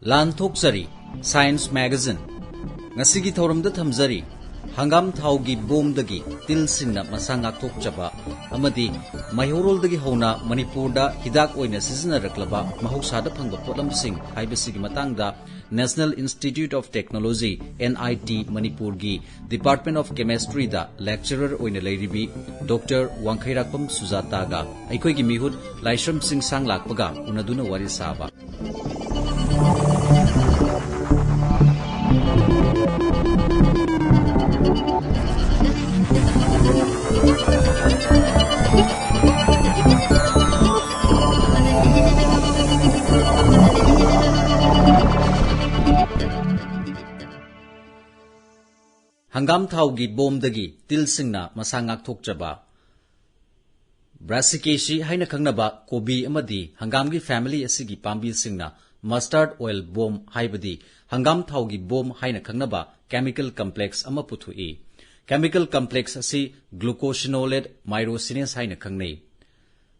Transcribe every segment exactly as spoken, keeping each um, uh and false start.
ꯂꯥꯟꯊꯣꯛꯆꯔꯤ, Science Magazine꯫ ꯉꯁꯤꯒꯤ ꯊꯧꯔꯝꯗ ꯊꯝꯖꯔꯤ, ꯍꯪꯒꯥꯝ ꯊꯥꯎꯒꯤ ꯕꯣꯝꯗꯒꯤ ꯇꯤꯜꯁꯤꯡꯅ ꯃꯁꯥ ꯉꯥꯛꯊꯣꯛꯆꯕ ꯑꯃꯗꯤ ꯃꯩꯍꯧꯔꯣꯜꯗꯒꯤ ꯍꯧꯅ ꯃꯅꯤꯄꯨꯔꯗ ꯍꯤꯗꯥꯛ ꯑꯣꯏꯅ ꯁꯤꯖꯤꯟꯅꯔꯛꯂꯕ ꯃꯍꯧꯁꯥꯗ ꯐꯪꯕ ꯄꯣꯠꯂꯝꯁꯤꯡ ꯍꯥꯏꯕꯁꯤꯒꯤ ꯃꯇꯥꯡꯗ National Institute of Technology, N I T, ꯃꯅꯤꯄꯨꯔꯒꯤ Department of Chemistryꯗ lecturer ꯑꯣꯏꯅ ꯂꯩꯔꯤꯕꯤ Doctor ꯋꯥꯡꯈꯩꯔꯥꯛꯄꯝ ꯁꯨꯖꯥꯇꯥꯒ ꯑꯩꯈꯣꯏꯒꯤ ꯃꯤꯍꯨꯠ ꯂꯥꯏꯁ꯭ꯔꯝ ꯁꯤꯡ ꯁꯥꯡ ꯂꯥꯛꯄꯒ ꯎꯅꯗꯨꯅ ꯋꯥꯔꯤ ꯁꯥꯕ꯫ ꯍꯪꯒꯥꯝ ꯊꯥꯎꯒꯤ ꯕꯣꯝꯗꯒꯤ ꯇꯤꯜꯁꯤꯡꯅ ꯃꯁꯥ ꯉꯥꯛꯊꯣꯛꯆꯕ꯫ Brassicaceae ꯍꯥꯏꯅ ꯈꯪꯅꯕ ꯀꯣꯕꯤ ꯑꯃꯗꯤ ꯍꯪꯒꯥꯝꯒꯤ family ꯑꯁꯤꯒꯤ ꯄꯥꯝꯕꯤꯁꯤꯡꯅ mustard oil bomb ꯍꯥꯏꯕꯗꯤ ꯍꯪꯒꯥꯝ ꯊꯥꯎꯒꯤ ꯕꯣꯝ ꯍꯥꯏꯅ ꯈꯪꯅꯕ chemical complex ꯑꯃ ꯄꯨꯊꯣꯛꯏ꯫ Chemical complex ꯑꯁꯤ glucosinolate myrosinase ꯍꯥꯏꯅ ꯈꯪꯅꯩ꯫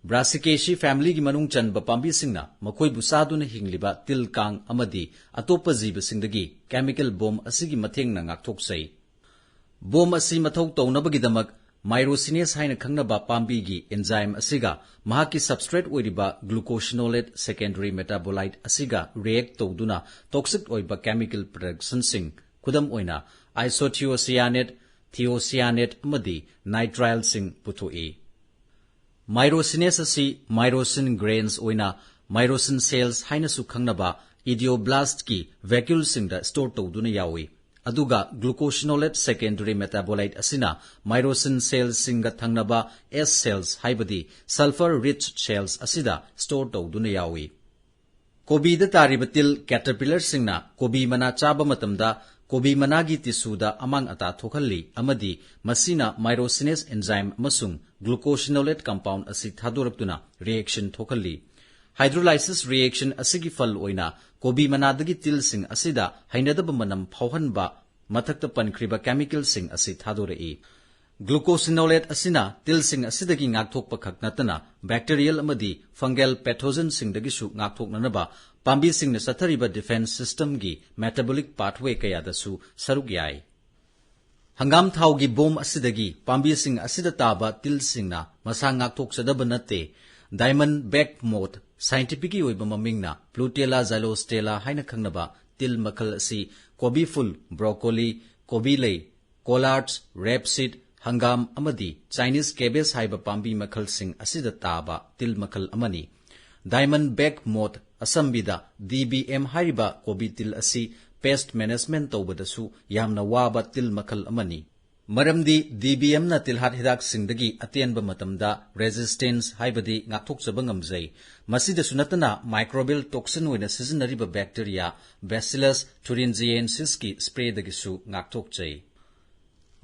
Brassicaceae familyꯒꯤ ꯃꯅꯨꯡ ꯆꯟꯕ ꯄꯥꯝꯕꯤꯁꯤꯡꯅ ꯃꯈꯣꯏꯕꯨ ꯆꯥꯗꯨꯅ ꯍꯤꯡꯂꯤꯕ ꯇꯤꯜ ꯀꯥꯡ ꯑꯃꯗꯤ ꯑꯇꯣꯞꯄ ꯖꯤꯕꯁꯤꯡꯗꯒꯤ chemical bomb ꯑꯁꯤꯒꯤ ꯃꯇꯦꯡꯅ ꯉꯥꯛꯊꯣꯛꯆꯩ꯫ ꯕꯣꯝ ꯑꯁꯤ ꯃꯊꯧ ꯇꯧꯅꯕꯒꯤꯗꯃꯛ myrosinase ꯍꯥꯏꯅ ꯈꯪꯅꯕ ꯄꯥꯝꯕꯤꯒꯤ enzyme ꯑꯁꯤꯒ ꯃꯍꯥꯛꯀꯤ substrate ꯑꯣꯏꯔꯤꯕ glucosinolate secondary metabolite ꯑꯁꯤꯒ react ꯇꯧꯗꯨꯅ toxic ꯑꯣꯏꯕ chemical productionꯁꯤꯡ, ꯈꯨꯗꯝ ꯑꯣꯏꯅ isothiocyanate, thiocyanate ꯑꯃꯗꯤ nitrileꯁꯤꯡ ꯄꯨꯊꯣꯛꯏ꯫ Myrosinase ꯑꯁꯤ myrosin grains ꯑꯣꯏꯅ myrosin cells ꯍꯥꯏꯅꯁꯨ ꯈꯪꯅꯕ idioblastꯀꯤ vacuoleꯁꯤꯡꯗ store ꯇꯧꯗꯨꯅ ꯌꯥꯎꯏ꯫ ꯑꯗꯨꯒ glucosinolate secondary metabolite ꯑꯁꯤꯅ myrosin cellꯁꯤꯡꯒ ꯊꯪꯅꯕ S cells ꯍꯥꯏꯕꯗꯤ sulfur rich cells ꯑꯁꯤꯗ store ꯇꯧꯗꯨꯅ ꯌꯥꯎꯏ꯫ ꯀꯣꯕꯤꯗ ꯇꯥꯔꯤꯕ ꯇꯤꯜ caterpillarꯁꯤꯡꯅ ꯀꯣꯕꯤ ꯃꯅꯥ ꯆꯥꯕ ꯃꯇꯝꯗ ꯀꯣꯕꯤ ꯃꯅꯥꯒꯤ tissueꯗ ꯑꯃꯥꯡ ꯑꯇꯥ ꯊꯣꯛꯍꯜꯂꯤ ꯑꯃꯗꯤ ꯃꯁꯤꯅ myrosinase enzyme ꯑꯃꯁꯨꯡ glucosinolate compound ꯑꯁꯤ ꯊꯥꯗꯣꯔꯛꯇꯨꯅ reaction ꯊꯣꯛꯍꯜꯂꯤ꯫ Hydrolysis reaction ꯑꯁꯤꯒꯤ ꯐꯜ ꯑꯣꯏꯅ ꯀꯣꯕꯤ ꯃꯅꯥꯗꯒꯤ ꯇꯤꯜꯁꯤꯡ ꯑꯁꯤꯗ ꯍꯩꯅꯗꯕ ꯃꯅꯝ ꯐꯥꯎꯍꯟꯕ ꯃꯊꯛꯇ ꯄꯟꯈ꯭ꯔꯤꯕ chemicalꯁꯤꯡ ꯑꯁꯤ ꯊꯥꯗꯣꯔꯛꯏ꯫ Glucosinolate ꯑꯁꯤꯅ ꯇꯤꯜꯁꯤꯡ ꯑꯁꯤꯗꯒꯤ ꯉꯥꯛꯊꯣꯛꯄ ꯈꯛ ꯅꯠꯇꯅ bacterial ꯑꯃꯗꯤ fungal pathogenꯁꯤꯡꯗꯒꯤꯁꯨ ꯉꯥꯛꯊꯣꯛꯅꯅꯕ ꯄꯥꯝꯕꯤꯁꯤꯡꯅ ꯆꯠꯊꯔꯤꯕ defense systemꯒꯤ metabolic pathway ꯀꯌꯥꯗꯁꯨ ꯁꯔꯨꯛ ꯌꯥꯏ꯫ ꯍꯪꯒꯥꯝ ꯊꯥꯎꯒꯤ ꯕꯣꯝ ꯑꯁꯤꯗꯒꯤ ꯄꯥꯝꯕꯤꯁꯤꯡ ꯑꯁꯤꯗ ꯇꯥꯕ ꯇꯤꯜꯁꯤꯡꯅ ꯃꯁꯥ ꯉꯥꯛꯊꯣꯛꯆꯗꯕ ꯅꯠꯇꯦ꯫ Diamond back moth, scientificꯀꯤ ꯑꯣꯏꯕ ꯃꯃꯤꯡꯅ Plutella xylostella ꯍꯥꯏꯅ ꯈꯪꯅꯕ ꯇꯤꯜ ꯃꯈꯜ ꯑꯁꯤ ꯀꯣꯕꯤ ꯐꯨꯜ, broccoli, ꯀꯣꯕꯤ ꯂꯩ, collards, rapeseed, ꯍꯪꯒꯥꯝ ꯑꯃꯗꯤ Chinese cabbage ꯍꯥꯏꯕ ꯄꯥꯝꯕꯤ ꯃꯈꯜꯁꯤꯡ ꯑꯁꯤꯗ ꯇꯥꯕ ꯇꯤꯜ ꯃꯈꯜ ꯑꯃꯅꯤ꯫ Diamond back moth, ꯑꯁꯝꯕꯤꯗ D B M ꯍꯥꯏꯔꯤꯕ ꯀꯣꯕꯤ ꯇꯤꯜ ꯑꯁꯤ pest management ꯇꯧꯕꯗꯁꯨ ꯌꯥꯝꯅ ꯋꯥꯕ ꯇꯤꯜ ꯃꯈꯜ ꯑꯃꯅꯤ꯫ ꯃꯔꯝꯗꯤ D B Mꯅ ꯇꯤꯜꯍꯥꯠ ꯍꯤꯗꯥꯛꯁꯤꯡꯗꯒꯤ ꯑꯇꯦꯟꯕ ꯃꯇꯝꯗ resistance ꯍꯥꯏꯕꯗꯤ ꯉꯥꯛꯊꯣꯛꯆꯕ ꯉꯝꯖꯩ꯫ ꯃꯁꯤꯗꯁꯨ ꯅꯠꯇꯅ microbial toxin ꯑꯣꯏꯅ ꯁꯤꯖꯤꯟꯅꯔꯤꯕ bacteria Bacillus thuringiensisꯀꯤ sprayꯗꯒꯤꯁꯨ ꯉꯥꯛꯊꯣꯛꯆꯩ꯫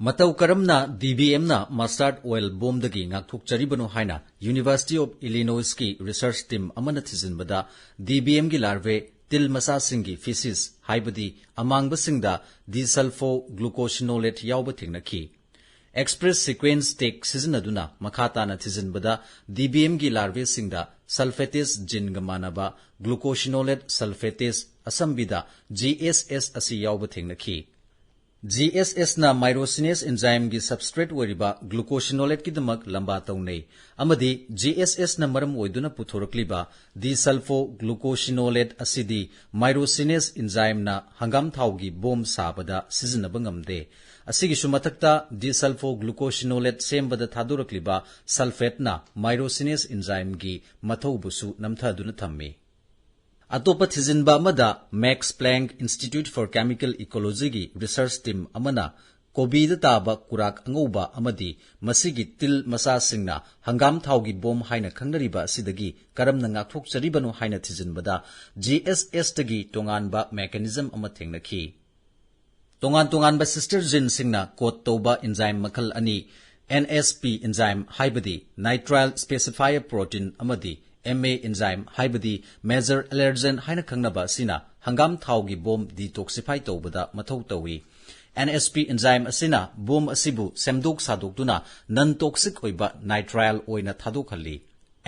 ꯃꯇꯧ ꯀꯔꯝꯅ D B Mꯅ mustard oil ꯕꯣꯝꯗꯒꯤ ꯉꯥꯛꯊꯣꯛꯆꯔꯤꯕꯅꯣ ꯍꯥꯏꯅ University of Illinoisꯀꯤ research team ꯑꯃꯅ ꯊꯤꯖꯤꯟꯕꯗ, D B Mꯒꯤ larvae ꯇꯤꯜ ꯃꯆꯥꯁꯤꯡꯒꯤ feces ꯍꯥꯏꯕꯗꯤ ꯑꯃꯥꯡꯕꯁꯤꯡꯗ disulfoglucosinolate ꯌꯥꯎꯕ ꯊꯦꯡꯅꯈꯤ꯫ Express sequence tech ꯁꯤꯖꯤꯟꯅꯗꯨꯅ ꯃꯈꯥ ꯇꯥꯅ ꯊꯤꯖꯤꯟꯕꯗ, D B Mꯒꯤ larvaeꯁꯤꯡꯗ sulfatase geneꯒ ꯃꯥꯟꯅꯕ glucosinolate sulfatase, ꯑꯁꯝꯕꯤꯗ G S S ꯑꯁꯤ ꯌꯥꯎꯕ ꯊꯦꯡꯅꯈꯤ꯫ G S Sꯅ myrosinase enzymeꯒꯤ substrate ꯑꯣꯏꯔꯤꯕ glucosinolateꯀꯤꯗꯃꯛ ꯂꯝꯕꯥ ꯇꯧꯅꯩ, ꯑꯃꯗꯤ G S Sꯅ ꯃꯔꯝ ꯑꯣꯏꯗꯨꯅ ꯄꯨꯊꯣꯔꯛꯂꯤꯕ disulfoglucosinolate ꯑꯁꯤꯗꯤ myrosinase enzymeꯅ ꯍꯪꯒꯥꯝ ꯊꯥꯎꯒꯤ ꯕꯣꯝ ꯁꯥꯕꯗ ꯁꯤꯖꯤꯟꯅꯕ ꯉꯝꯗꯦ꯫ ꯑꯁꯤꯒꯤꯁꯨ ꯃꯊꯛꯇ, disulfoglucosinolate ꯁꯦꯝꯕꯗ ꯊꯥꯗꯣꯔꯛꯂꯤꯕ sulfateꯅ myrosinase enzymeꯒꯤ ꯃꯊꯧꯕꯨꯁꯨ ꯅꯝꯊꯗꯨꯅ ꯊꯝꯃꯤ꯫ ꯑꯇꯣꯞꯄ ꯊꯤꯖꯤꯟꯕ ꯑꯃꯗ, Max Planck Institute for Chemical Ecologyꯒꯤ research team ꯑꯃꯅ ꯀꯣꯕꯤꯗ ꯇꯥꯕ ꯀꯨꯔꯥꯛ ꯑꯉꯧꯕ ꯑꯃꯗꯤ ꯃꯁꯤꯒꯤ ꯇꯤꯜ ꯃꯆꯥꯁꯤꯡꯅ ꯍꯪꯒꯥꯝ ꯊꯥꯎꯒꯤ ꯕꯣꯝ ꯍꯥꯏꯅ ꯈꯪꯅꯔꯤꯕ ꯑꯁꯤꯗꯒꯤ ꯀꯔꯝꯅ ꯉꯥꯛꯊꯣꯛꯆꯔꯤꯕꯅꯣ ꯍꯥꯏꯅ ꯊꯤꯖꯤꯟꯕꯗ, G S Sꯇꯒꯤ ꯇꯣꯉꯥꯟꯕ mechanism ꯑꯃ ꯊꯦꯡꯅꯈꯤ꯫ ꯇꯣꯉꯥꯟ ꯇꯣꯉꯥꯟꯕ sister geneꯁꯤꯡꯅ code ꯇꯧꯕ enzyme ꯃꯈꯜ ꯑꯅꯤ, N S P enzyme ꯍꯥꯏꯕꯗꯤ nitrile specifier protein ꯑꯃꯗꯤ M A enzyme ꯍꯥꯏꯕꯗꯤ major allergen ꯍꯥꯏꯅ ꯈꯪꯅꯕ ꯑꯁꯤꯅ ꯍꯪꯒꯥꯝ ꯊꯥꯎꯒꯤ ꯕꯣꯝ detoxify ꯇꯧꯕꯗ ꯃꯊꯧ ꯇꯧꯏ꯫ N S P enzyme ꯑꯁꯤꯅ ꯕꯣꯝ ꯑꯁꯤꯕꯨ ꯁꯦꯝꯗꯣꯛ ꯁꯥꯗꯣꯛꯇꯨꯅ non toxic ꯑꯣꯏꯕ nitrile ꯑꯣꯏꯅ ꯊꯥꯗꯣꯛꯍꯜꯂꯤ꯫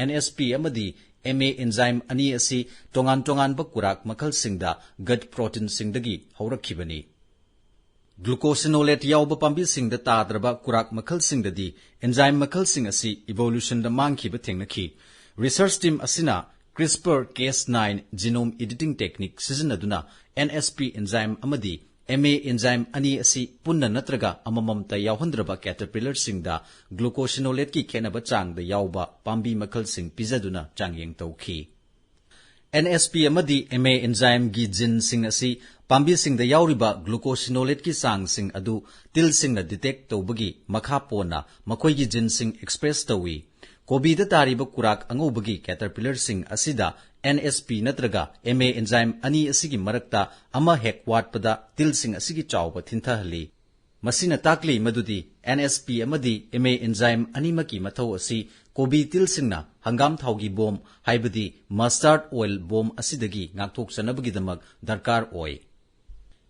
N S P ꯑꯃꯗꯤ ꯑꯦꯝ ꯑꯦ ꯑꯦꯟꯖꯥꯏꯝ ꯑꯅꯤ ꯑꯁꯤ ꯇꯣꯉꯥꯟ ꯇꯣꯉꯥꯟꯕ ꯀꯨꯔꯥꯛ ꯃꯈꯜꯁꯤꯡꯗ ꯒꯠ ꯄ꯭ꯔꯣꯇꯤꯟꯁꯤꯡꯗꯒꯤ ꯍꯧꯔꯛꯈꯤꯕꯅꯤ꯫ ꯒ꯭ꯂꯨꯀꯣꯁꯤꯅꯣꯂꯦꯠ ꯌꯥꯎꯕ ꯄꯥꯝꯕꯤꯁꯤꯡꯗ ꯇꯥꯗ꯭ꯔꯕ ꯀꯨꯔꯥꯛ ꯃꯈꯜꯁꯤꯡꯗꯗꯤ ꯑꯦꯟꯖꯥꯏꯝ ꯃꯈꯜꯁꯤꯡ ꯑꯁꯤ ꯏꯚꯣꯂꯨꯁꯟꯗ ꯃꯥꯡꯈꯤꯕ ꯊꯦꯡꯅꯈꯤ꯫ ꯔꯤꯁꯔꯆ ꯇꯤꯝ ꯑꯁꯤꯅ CRISPR Cas nine genome editing technique ꯁꯤꯖꯤꯟꯅꯗꯨꯅ ꯑꯦꯟ ꯑꯦꯁ ꯄꯤ ꯑꯦꯟꯖꯥꯏꯝ ꯑꯃꯗꯤ ꯑꯦꯝ ꯑꯦ ꯑꯦꯟꯖꯥꯏꯝ ꯑꯅꯤ ꯑꯁꯤ ꯄꯨꯟꯅ ꯅꯠꯇ꯭ꯔꯒ ꯑꯃꯃꯝꯇ ꯌꯥꯎꯍꯟꯗ꯭ꯔꯕ ꯀꯦꯇꯔꯄꯤꯂꯔꯁꯤꯡꯗ ꯒ꯭ꯂꯨꯀꯣꯁꯤꯅꯣꯂꯦꯠꯀꯤ ꯈꯦꯠꯅꯕ ꯆꯥꯡꯗ ꯌꯥꯎꯕ ꯄꯥꯝꯕꯤ ꯃꯈꯜꯁꯤꯡ ꯄꯤꯖꯗꯨꯅ ꯆꯥꯡꯌꯦꯡ ꯇꯧꯈꯤ꯫ ꯑꯦꯟ ꯑꯦꯁ ꯄꯤ ꯑꯃꯗꯤ ꯑꯦꯝ ꯑꯦ ꯑꯦꯟꯖꯥꯏꯝꯒꯤ ꯖꯤꯟꯁꯤꯡ ꯑꯁꯤ ꯄꯥꯝꯕꯤꯁꯤꯡꯗ ꯌꯥꯎꯔꯤꯕ ꯒ꯭ꯂꯨꯀꯣꯁꯤꯅꯣꯂꯦꯠꯀꯤ ꯆꯥꯡꯁꯤꯡ ꯑꯗꯨ ꯇꯤꯜꯁꯤꯡꯅ ꯗꯤꯇꯦꯛ ꯇꯧꯕꯒꯤ ꯃꯈꯥ ꯄꯣꯟꯅ ꯃꯈꯣꯏꯒꯤ ꯖꯤꯟꯁꯤꯡ ꯑꯦꯛꯁꯄ꯭ꯔꯦꯁ ꯇꯧꯏ꯫ ꯀꯣꯕꯤꯗ ꯇꯥꯔꯤꯕ ꯀꯨꯔꯥꯛ ꯑꯉꯧꯕꯒꯤ ꯀꯦꯇꯔꯄꯤꯂꯔꯁꯤꯡ ꯑꯁꯤꯗ ꯑꯦꯟ ꯑꯦꯁ ꯄꯤ ꯅꯠꯇ꯭ꯔꯒ ꯑꯦꯝ ꯑꯦ ꯑꯦꯟꯖꯥꯏꯝ ꯑꯅꯤ ꯑꯁꯤꯒꯤ ꯃꯔꯛꯇ ꯑꯃ ꯍꯦꯛ ꯋꯥꯠꯄꯗ ꯇꯤꯜꯁꯤꯡ ꯑꯁꯤꯒꯤ ꯆꯥꯎꯕ ꯊꯤꯟꯊꯍꯜꯂꯤ꯫ ꯃꯁꯤꯅ ꯇꯥꯛꯂꯤ ꯃꯗꯨꯗꯤ ꯑꯦꯟ ꯑꯦꯁ ꯄꯤ ꯑꯃꯗꯤ ꯑꯦꯝ ꯑꯦ ꯑꯦꯟꯖꯥꯏꯝ ꯑꯅꯤꯃꯛꯀꯤ ꯃꯊꯧ ꯑꯁꯤ ꯀꯣꯕꯤ ꯇꯤꯜꯁꯤꯡꯅ ꯍꯪꯒꯥꯝ ꯊꯥꯎꯒꯤ ꯕꯣꯝ, ꯍꯥꯏꯕꯗꯤ ꯃꯁꯇꯥꯔꯗ ꯑꯣꯏꯜ ꯕꯣꯝ ꯑꯁꯤꯗꯒꯤ ꯉꯥꯛꯊꯣꯛꯆꯅꯕꯒꯤꯗꯃꯛ ꯗꯔꯀꯥꯔ ꯑꯣꯏ꯫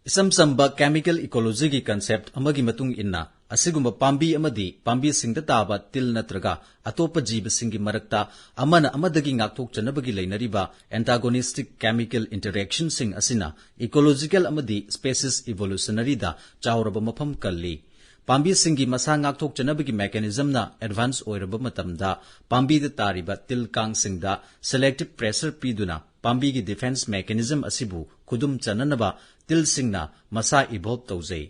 ꯏꯆꯝ ꯆꯝꯕ ꯀꯦꯃꯤꯀꯦꯜ ꯏꯀꯣꯂꯣꯖꯤꯒꯤ ꯀꯟꯁꯦꯞꯇ ꯑꯃꯒꯤ ꯃꯇꯨꯡ ꯏꯟꯅ, ꯑꯁꯤꯒꯨꯝꯕ ꯄꯥꯝꯕꯤ ꯑꯃꯗꯤ ꯄꯥꯝꯕꯤꯁꯤꯡꯗ ꯇꯥꯕ ꯇꯤꯜ ꯅꯠꯇ꯭ꯔꯒ ꯑꯇꯣꯞꯄ ꯖꯤꯕꯁꯤꯡꯒꯤ ꯃꯔꯛꯇ ꯑꯃꯅ ꯑꯃꯗꯒꯤ ꯉꯥꯛꯊꯣꯛꯆꯅꯕꯒꯤ ꯂꯩꯅꯔꯤꯕ ꯑꯦꯟꯇꯥꯒꯣꯅꯤꯁꯇꯤꯛ ꯀꯦꯃꯤꯀꯦꯜ ꯏꯟꯇꯔꯦꯛꯁꯟꯁꯤꯡ ꯑꯁꯤꯅ ꯏꯀꯣꯂꯣꯖꯤꯀꯦꯜ ꯑꯃꯗꯤ ꯁ꯭ꯄꯦꯁꯤꯁ ꯏꯚꯣꯂꯨꯁꯅꯔꯤꯗ ꯆꯥꯎꯔꯕ ꯃꯐꯝ ꯀꯜꯂꯤ꯫ ꯄꯥꯝꯕꯤꯁꯤꯡꯒꯤ ꯃꯁꯥ ꯉꯥꯛꯊꯣꯛꯆꯅꯕꯒꯤ ꯃꯦꯀꯥꯅꯤꯖꯝꯅ ꯑꯦꯗꯚꯥꯟꯁ ꯑꯣꯏꯔꯕ ꯃꯇꯝꯗ, ꯄꯥꯝꯕꯤꯗ ꯇꯥꯔꯤꯕ ꯇꯤꯜ ꯀꯥꯡꯁꯤꯡꯗ ꯁꯦꯂꯦꯛꯇꯤꯚ ꯄ꯭ꯔꯦꯁꯔ ꯄꯤꯗꯨꯅ ꯄꯥꯝꯕꯤꯒꯤ ꯗꯤꯐꯦꯟꯁ ꯃꯦꯀꯥꯅꯤꯖꯝ ꯑꯁꯤꯕꯨ ꯈꯨꯗꯨꯝ ꯆꯟꯅꯅꯕ ꯇꯤꯜꯁꯤꯡꯅ ꯃꯁꯥ ꯏꯚꯣꯜꯕ ꯇꯧꯖꯩ꯫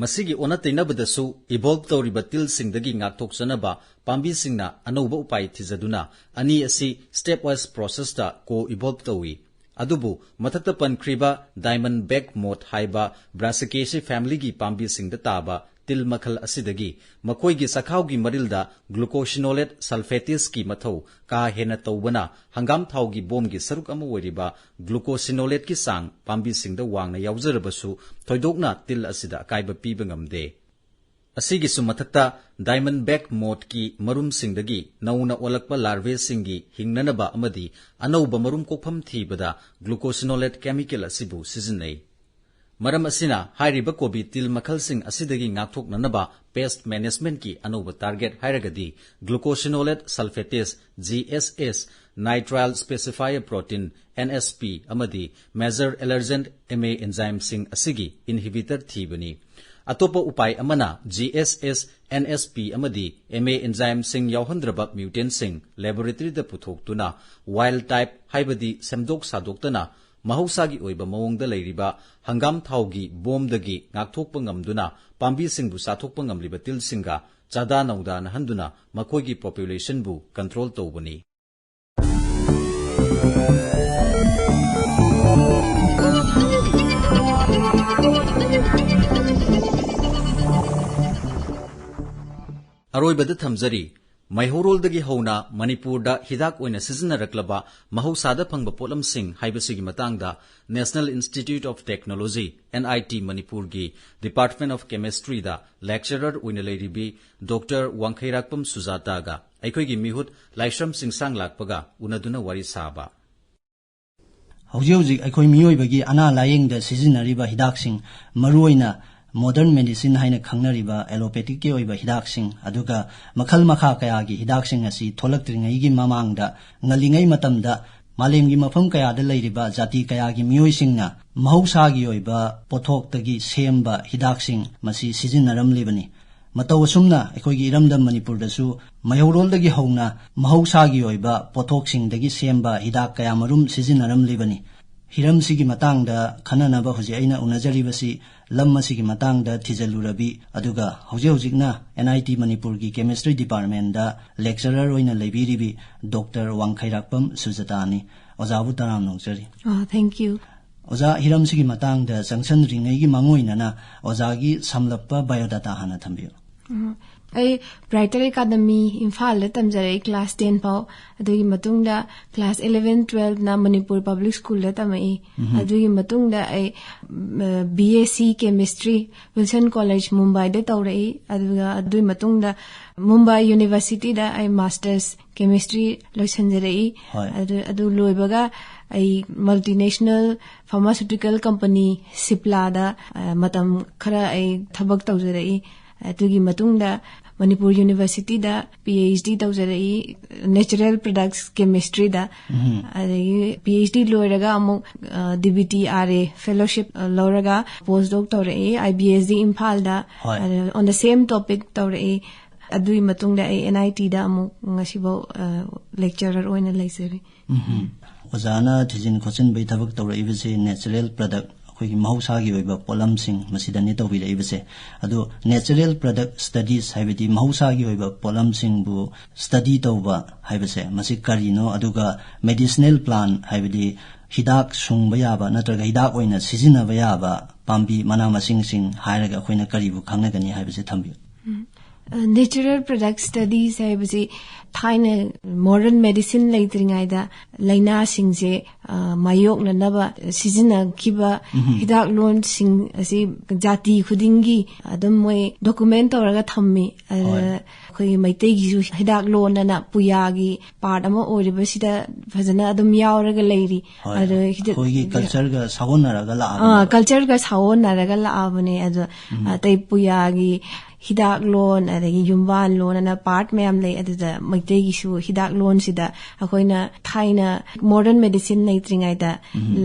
ꯃꯁꯤꯒꯤ ꯑꯣꯟꯅ ꯇꯩꯅꯕꯗꯁꯨ, ꯏꯚꯣꯜꯕ ꯇꯧꯔꯤꯕ ꯇꯤꯜꯁꯤꯡꯗꯒꯤ ꯉꯥꯛꯊꯣꯛꯆꯅꯕ ꯄꯥꯝꯕꯤꯁꯤꯡꯅ ꯑꯅꯧꯕ ꯎꯄꯥꯏ ꯊꯤꯖꯗꯨꯅ ꯑꯅꯤ ꯑꯁꯤ ꯁ꯭ꯇꯦꯞꯋꯥꯏꯖ ꯄ꯭ꯔꯣꯁꯦꯁꯇ ꯀꯣ ꯏꯚꯣꯜꯕ ꯇꯧꯏ꯫ ꯑꯗꯨꯕꯨ ꯃꯊꯛꯇ ꯄꯟꯈ꯭ꯔꯤꯕ ꯗꯥꯏꯃꯟ ꯕꯦꯛ ꯃꯣꯠ ꯍꯥꯏꯕ ꯕ꯭ꯔꯥꯁꯤꯀꯦꯁꯤ ꯐꯦꯃꯤꯂꯤꯒꯤ ꯄꯥꯝꯕꯤꯁꯤꯡꯗ ꯇꯥꯕ ꯇꯤꯜ ꯃꯈꯜ ꯑꯁꯤꯗꯒꯤ ꯃꯈꯣꯏꯒꯤ ꯆꯈꯥꯎꯒꯤ ꯃꯔꯤꯜꯗ ꯒ꯭ꯂꯨꯀꯣꯁꯤꯅꯣꯂꯦꯠ ꯁꯜꯐꯦꯇꯦꯁꯀꯤ ꯃꯊꯧ ꯀꯥ ꯍꯦꯟꯅ ꯇꯧꯕꯅ, ꯍꯪꯒꯥꯝ ꯊꯥꯎꯒꯤ ꯕꯣꯝꯒꯤ ꯁꯔꯨꯛ ꯑꯃ ꯑꯣꯏꯔꯤꯕ ꯒ꯭ꯂꯨꯀꯣꯁꯤꯅꯣꯂꯦꯠꯀꯤ ꯆꯥꯡ ꯄꯥꯝꯕꯤꯁꯤꯡꯗ ꯋꯥꯡꯅ ꯌꯥꯎꯖꯔꯕꯁꯨ, ꯊꯣꯏꯗꯣꯛꯅ ꯇꯤꯜ ꯑꯁꯤꯗ ꯑꯀꯥꯏꯕ ꯄꯤꯕ ꯉꯝꯗꯦ꯫ ꯑꯁꯤꯒꯤꯁꯨ ꯃꯊꯛꯇ, ꯗꯥꯏꯃꯟ ꯕꯦꯛ ꯃꯣꯠꯀꯤ ꯃꯔꯨꯝꯁꯤꯡꯗꯒꯤ ꯅꯧꯅ ꯑꯣꯜꯂꯛꯄ ꯂꯥꯔꯚꯦꯁꯤꯡꯒꯤ ꯍꯤꯡꯅꯅꯕ ꯑꯃꯗꯤ ꯑꯅꯧꯕ ꯃꯔꯨꯝ ꯀꯣꯛꯐꯝ ꯊꯤꯕꯗ ꯒ꯭ꯂꯨꯀꯣꯁꯤꯅꯣꯂꯦꯠ ꯀꯦꯃꯤꯀꯦꯜ ꯑꯁꯤꯕꯨ ꯁꯤꯖꯤꯟꯅꯩ꯫ ꯃꯔꯝ ꯑꯁꯤꯅ, ꯍꯥꯏꯔꯤꯕ ꯀꯣꯕꯤ ꯇꯤꯜ ꯃꯈꯜꯁꯤꯡ ꯑꯁꯤꯗꯒꯤ ꯉꯥꯛꯊꯣꯛꯅꯅꯕ pest managementꯀꯤ ꯑꯅꯧꯕ target ꯍꯥꯏꯔꯒꯗꯤ glucosinolate sulfatase, G S S, nitrile specifier protein, N S P, ꯑꯃꯗꯤ major allergen M A enzymeꯁꯤꯡ ꯑꯁꯤꯒꯤ inhibitor ꯊꯤꯕꯅꯤ꯫ ꯑꯇꯣꯞꯄ ꯎꯄꯥꯏ ꯑꯃꯅ G S S, N S P ꯑꯃꯗꯤ M A enzymeꯁꯤꯡ ꯌꯥꯎꯍꯟꯗ꯭ꯔꯕ mutantꯁꯤꯡ laboratoryꯗ ꯄꯨꯊꯣꯛꯇꯨꯅ wild type, ꯍꯥꯏꯕꯗꯤ ꯁꯦꯝꯗꯣꯛ ꯁꯥꯗꯣꯛꯇꯅ ꯃꯍꯧꯁꯥꯒꯤ ꯑꯣꯏꯕ ꯃꯑꯣꯡꯗ ꯂꯩꯔꯤꯕ ꯍꯪꯒꯥꯝ ꯊꯥꯎꯒꯤ ꯕꯣꯝꯗꯒꯤ ꯉꯥꯛꯊꯣꯛꯄ ꯉꯝꯗꯨꯅ ꯄꯥꯝꯕꯤꯁꯤꯡꯕꯨ ꯆꯥꯊꯣꯛꯄ ꯉꯝꯂꯤꯕ ꯇꯤꯜꯁꯤꯡꯒ ꯆꯥꯗꯥ ꯅꯧꯗꯥꯅꯍꯟꯗꯨꯅ ꯃꯈꯣꯏꯒꯤ populationꯕꯨ control ꯇꯧꯕꯅꯤ꯫ ꯑꯔꯣꯏꯕꯗ ꯊꯝꯖꯔꯤ, ꯃꯩꯍꯧꯔꯣꯜꯗꯒꯤ ꯍꯧꯅ ꯃꯅꯤꯄꯨꯔꯗ ꯍꯤꯗꯥꯛ ꯑꯣꯏꯅ ꯁꯤꯖꯤꯟꯅꯔꯛꯂꯕ ꯃꯍꯧꯁꯥꯗ ꯐꯪꯕ ꯄꯣꯠꯂꯝꯁꯤꯡ ꯍꯥꯏꯕꯁꯤꯒꯤ ꯃꯇꯥꯡꯗ National Institute of Technology, N I T ꯃꯅꯤꯄꯨꯔꯒꯤ Department of Chemistryꯗ lecturer ꯑꯣꯏꯅ ꯂꯩꯔꯤꯕꯤ Doctor ꯋꯥꯡꯈꯩꯔꯥꯛꯄꯝ ꯁꯨꯖꯥꯇꯥꯒ ꯑꯩꯈꯣꯏꯒꯤ ꯃꯤꯍꯨꯠ ꯂꯥꯏꯁ꯭ꯔꯝ ꯆꯤꯡꯁꯥꯡ ꯂꯥꯛꯄꯒ ꯎꯅꯗꯨꯅ ꯋꯥꯔꯤ ꯁꯥꯕ꯫ ꯍꯧꯖꯤꯛ ꯍꯧꯖꯤꯛ ꯑꯩꯈꯣꯏ ꯃꯤꯑꯣꯏꯕꯒꯤ ꯑꯅꯥ ꯂꯥꯌꯦꯡꯗ ꯁꯤꯖꯤꯟꯅꯔꯤꯕ ꯍꯤꯗꯥꯛꯁꯤꯡ, ꯃꯔꯨꯑꯣꯏꯅ modern medicine ꯍꯥꯏꯅ ꯈꯪꯅꯔꯤꯕ allopathic ꯀꯤ ꯑꯣꯏꯕ ꯍꯤꯗꯥꯛꯁꯤꯡ, ꯑꯗꯨꯒ ꯃꯈꯜ ꯃꯈꯥ ꯀꯌꯥꯒꯤ ꯍꯤꯗꯥꯛꯁꯤꯡ ꯑꯁꯤ ꯊꯣꯛꯂꯛꯇ꯭ꯔꯤꯉꯩꯒꯤ ꯃꯃꯥꯡꯗ, ꯉꯜꯂꯤꯉꯩ ꯃꯇꯝꯗ ꯃꯥꯂꯦꯝꯒꯤ ꯃꯐꯝ ꯀꯌꯥꯗ ꯂꯩꯔꯤꯕ ꯖꯥꯇꯤ ꯀꯌꯥꯒꯤ ꯃꯤꯑꯣꯏꯁꯤꯡꯅ ꯃꯍꯧꯁꯥꯒꯤ ꯑꯣꯏꯕ ꯄꯣꯠꯊꯣꯛꯇꯒꯤ ꯁꯦꯝꯕ ꯍꯤꯗꯥꯛꯁꯤꯡ ꯃꯁꯤ ꯁꯤꯖꯤꯟꯅꯔꯝꯂꯤꯕꯅꯤ꯫ ꯃꯇꯧ ꯑꯁꯨꯝꯅ ꯑꯩꯈꯣꯏꯒꯤ ꯏꯔꯝꯗꯝ ꯃꯅꯤꯄꯨꯔꯗꯁꯨ ꯃꯩꯍꯧꯔꯣꯜꯗꯒꯤ ꯍꯧꯅ ꯃꯍꯧꯁꯥꯒꯤ ꯑꯣꯏꯕ ꯄꯣꯠꯊꯣꯛꯁꯤꯡꯗꯒꯤ ꯁꯦꯝꯕ ꯍꯤꯗꯥꯛ ꯀꯌꯥꯃꯔꯨꯝ ꯁꯤꯖꯤꯟꯅꯔꯝꯂꯤꯕꯅꯤ꯫ ꯍꯤꯔꯝꯁꯤꯒꯤ ꯃꯇꯥꯡꯗ ꯈꯟꯅꯅꯕ ꯍꯧꯖꯤꯛ ꯑꯩꯅ ꯎꯅꯖꯔꯤꯕꯁꯤ ꯂꯝ ꯑꯁꯤꯒꯤ ꯃꯇꯥꯡꯗ ꯊꯤꯖꯤꯜꯂꯨꯔꯕꯤ, ꯑꯗꯨꯒ ꯍꯧꯖꯤꯛ ꯍꯧꯖꯤꯛꯅ N I T ꯃꯅꯤꯄꯨꯔꯒꯤ Chemistry Department ꯗ lecturer ꯑꯣꯏꯅ ꯂꯩꯕꯤꯔꯤꯕꯤ Doctor ꯋꯥꯡꯈꯩꯔꯥꯛꯄꯝ ꯁꯨꯖꯇꯥꯅꯤ꯫ ꯑꯣꯖꯥꯕꯨ ꯇꯔꯥꯝꯅ ꯑꯣꯛꯆꯔꯤ꯫ ꯑꯥ, thank you꯫ ꯑꯣꯖꯥ, ꯍꯤꯔꯝꯁꯤꯒꯤ ꯃꯇꯥꯡꯗ ꯆꯪꯁꯤꯟꯗ꯭ꯔꯤꯉꯩꯒꯤ ꯃꯥꯡꯑꯣꯏꯅꯅ ꯑꯣꯖꯥꯒꯤ ꯁꯝꯂꯞꯄ biodata ꯍꯥꯟꯅ ꯊꯝꯕꯤꯌꯨ꯫ ꯎꯝ, ꯑꯩ ꯕ꯭ꯔꯥꯏꯇꯔ ꯑꯦꯀꯥꯗꯃꯤ ꯏꯝꯐꯥꯜꯗ ꯇꯝꯖꯔꯛꯏ ꯀ꯭ꯂꯥꯁ ꯇꯦꯟ ꯐꯥꯎ꯫ ꯑꯗꯨꯒꯤ ꯃꯇꯨꯡꯗ ꯀ꯭ꯂꯥꯁ ꯏꯂꯚꯦꯟ ꯇꯨꯋꯦꯜꯞꯅ ꯃꯅꯤꯄꯨꯔ ꯄꯕ꯭ꯂꯤꯛ ꯁ꯭ꯀꯨꯜꯗ ꯇꯝꯃꯛꯏ꯫ ꯑꯗꯨꯒꯤ ꯃꯇꯨꯡꯗ ꯑꯩ B S C chemistry Wilson college ꯃꯨꯝꯕꯥꯏꯗ ꯇꯧꯔꯛꯏ꯫ ꯑꯗꯨꯒ ꯑꯗꯨꯒꯤ ꯃꯇꯨꯡꯗ ꯃꯨꯝꯕꯥꯏ ꯌꯨꯅꯤꯚꯔꯁꯤꯇꯤꯗ ꯑꯩ ꯃꯥꯁꯇꯔꯁ ꯀꯦꯃꯤꯁꯇ꯭ꯔꯤ ꯂꯣꯏꯁꯤꯟꯖꯔꯛꯏ꯫ ꯍꯣꯏ꯫ ꯑꯗꯨ ꯑꯗꯨ ꯂꯣꯏꯕꯒ ꯑꯩ ꯃꯜꯇꯤꯅꯦꯁꯅꯦꯜ ꯐꯥꯔꯃꯥꯁꯤꯌꯨꯇꯤꯀꯦꯜ ꯀꯝꯄꯅꯤ ꯁꯤꯞꯂꯥꯗ ꯑ, ꯃꯇꯝ ꯈꯔ ꯑꯩ ꯊꯕꯛ ꯇꯧꯖꯔꯛꯏ꯫ ꯑꯗꯨꯒꯤ ꯃꯇꯨꯡꯗ ꯃꯅꯤꯄꯨꯔ ꯌꯨꯅꯤꯚꯔꯁꯤꯇꯤꯗ ꯄꯤ ꯑꯩꯆ ꯗꯤ ꯇꯧꯖꯔꯛꯏ, ꯅꯦꯆꯔꯦꯜ ꯄ꯭ꯔꯗꯛꯁ ꯀꯦꯃꯤꯁꯇ꯭ꯔꯤꯗ꯫ ꯑꯗꯒꯤ ꯄꯤ ꯑꯩꯆ ꯗꯤ ꯂꯣꯏꯔꯒ ꯑꯃꯨꯛ D B T R A fellowship ꯂꯧꯔꯒ ꯄꯣꯁ ꯗꯣꯛ ꯇꯧꯔꯛꯏ ꯑꯥꯏ ꯕꯤ ꯑꯦꯁ ꯗꯤ ꯏꯝꯐꯥꯜꯗ꯫ ꯍꯣꯏ꯫ ꯑꯣꯟ ꯗ ꯁꯦꯝ ꯇꯣꯄꯤꯛ ꯇꯧꯔꯛꯏ꯫ ꯑꯗꯨꯒꯤ ꯃꯇꯨꯡꯗ ꯑꯩ ꯑꯦꯟ ꯑꯥꯏ ꯇꯤꯗ ꯑꯃꯨꯛ ꯉꯁꯤꯐꯥꯎ ꯂꯦꯛꯆꯔꯔ ꯑꯣꯏꯅ ꯂꯩꯖꯔꯤ꯫ ꯎꯝꯍꯨꯝ꯫ ꯑꯣꯖꯥꯅ ꯊꯤꯖꯤꯟ ꯈꯣꯠꯆꯤꯟꯕꯒꯤ ꯊꯕꯛ ꯇꯧꯔꯛꯏꯕꯁꯤ ꯅꯦꯆꯔꯦꯜ ꯄ꯭ꯔꯗꯛ, ꯑꯩꯈꯣꯏꯒꯤ ꯃꯍꯧꯁꯥꯒꯤ ꯑꯣꯏꯕ ꯄꯣꯠꯂꯝꯁꯤꯡ, ꯃꯁꯤꯗꯅꯤ ꯇꯧꯕꯤꯔꯛꯏꯕꯁꯦ꯫ ꯑꯗꯣ ꯅꯦꯆꯔꯦꯜ ꯄ꯭ꯔꯗꯛ ꯁ꯭ꯇꯗꯤꯁ ꯍꯥꯏꯕꯗꯤ ꯃꯍꯧꯁꯥꯒꯤ ꯑꯣꯏꯕ ꯄꯣꯠꯂꯝꯁꯤꯡꯕꯨ ꯁ꯭ꯇꯗꯤ ꯇꯧꯕ ꯍꯥꯏꯕꯁꯦ, ꯃꯁꯤ ꯀꯔꯤꯅꯣ? ꯑꯗꯨꯒ ꯃꯦꯗꯤꯁꯤꯅꯦꯜ ꯄ꯭ꯂꯥꯟ ꯍꯥꯏꯕꯗꯤ ꯍꯤꯗꯥꯛ ꯁꯨꯡꯕ ꯌꯥꯕ ꯅꯠꯇ꯭ꯔꯒ ꯍꯤꯗꯥꯛ ꯑꯣꯏꯅ ꯁꯤꯖꯤꯟꯅꯕ ꯌꯥꯕ ꯄꯥꯝꯕꯤ, ꯃꯅꯥ ꯃꯁꯤꯡꯁꯤꯡ ꯍꯥꯏꯔꯒ ꯑꯩꯈꯣꯏꯅ ꯀꯔꯤꯕꯨ ꯈꯪꯅꯒꯅꯤ ꯍꯥꯏꯕꯁꯦ ꯊꯝꯕꯤꯌꯨ꯫ ꯅꯦꯆꯔꯦꯜ ꯄ꯭ꯔꯗꯛ ꯁ꯭ꯇꯗꯤꯁ ꯍꯥꯏꯕꯁꯤ ꯊꯥꯏꯅ ꯃꯣꯗꯔꯟ ꯃꯦꯗꯤꯁꯤꯟ ꯂꯩꯇ꯭ꯔꯤꯉꯩꯗ ꯂꯥꯏꯅꯥꯁꯤꯡꯁꯦ ꯑ, ꯃꯥꯌꯣꯛꯅꯅꯕ ꯁꯤꯖꯤꯟꯅꯈꯤꯕ ꯍꯤꯗꯥꯛꯂꯣꯟꯁꯤꯡ ꯑꯁꯤ ꯖꯥꯇꯤ ꯈꯨꯗꯤꯡꯒꯤ ꯑꯗꯨꯝ ꯃꯣꯏ ꯗꯣꯀꯨꯃꯦꯟ ꯇꯧꯔꯒ ꯊꯝꯃꯤ꯫ ꯑꯗꯨꯗ ꯍꯣꯏ꯫ ꯑꯩꯈꯣꯏꯒꯤ ꯃꯩꯇꯩꯒꯤꯁꯨ ꯍꯤꯗꯥꯛꯂꯣꯟ ꯑꯅ ꯄꯨꯌꯥꯒꯤ ꯄꯥꯔꯠ ꯑꯃ ꯑꯣꯏꯔꯤꯕꯁꯤꯗ ꯐꯖꯅ ꯑꯗꯨꯝ ꯌꯥꯎꯔꯒ ꯂꯩꯔꯤ꯫ ꯍꯣꯏ꯫ ꯑꯗꯣ ꯍꯤꯗꯥꯛ- ꯑꯩꯈꯣꯏꯒꯤ ꯀꯜꯆꯔꯒ ꯁꯥꯒꯣꯟꯅꯔꯒ ꯑꯥ, ꯂꯥꯛꯑꯕꯅꯦꯕ꯫ ꯀꯜꯆꯔꯒ ꯁꯥꯒꯣꯟꯅꯔꯒ ꯂꯥꯛꯑꯕꯅꯦ꯫ ꯑꯗꯣ ꯑꯇꯩ ꯄꯨꯌꯥꯒꯤ ꯍꯤꯗꯥꯛꯂꯣꯟ, ꯑꯗꯒꯤ ꯌꯨꯝꯕꯥꯜꯂꯣꯟ ꯑꯅ ꯄꯥꯔꯠ ꯃꯌꯥꯝ ꯂꯩ꯫ ꯑꯗꯨꯗ ꯃꯩꯇꯩꯒꯤꯁꯨ ꯍꯤꯗꯥꯛꯂꯣꯟꯁꯤꯗ ꯑꯩꯈꯣꯏꯅ ꯊꯥꯏꯅ ꯃꯣꯗꯔꯟ ꯃꯦꯗꯤꯁꯤꯟ ꯂꯩꯇ꯭ꯔꯤꯉꯩꯗ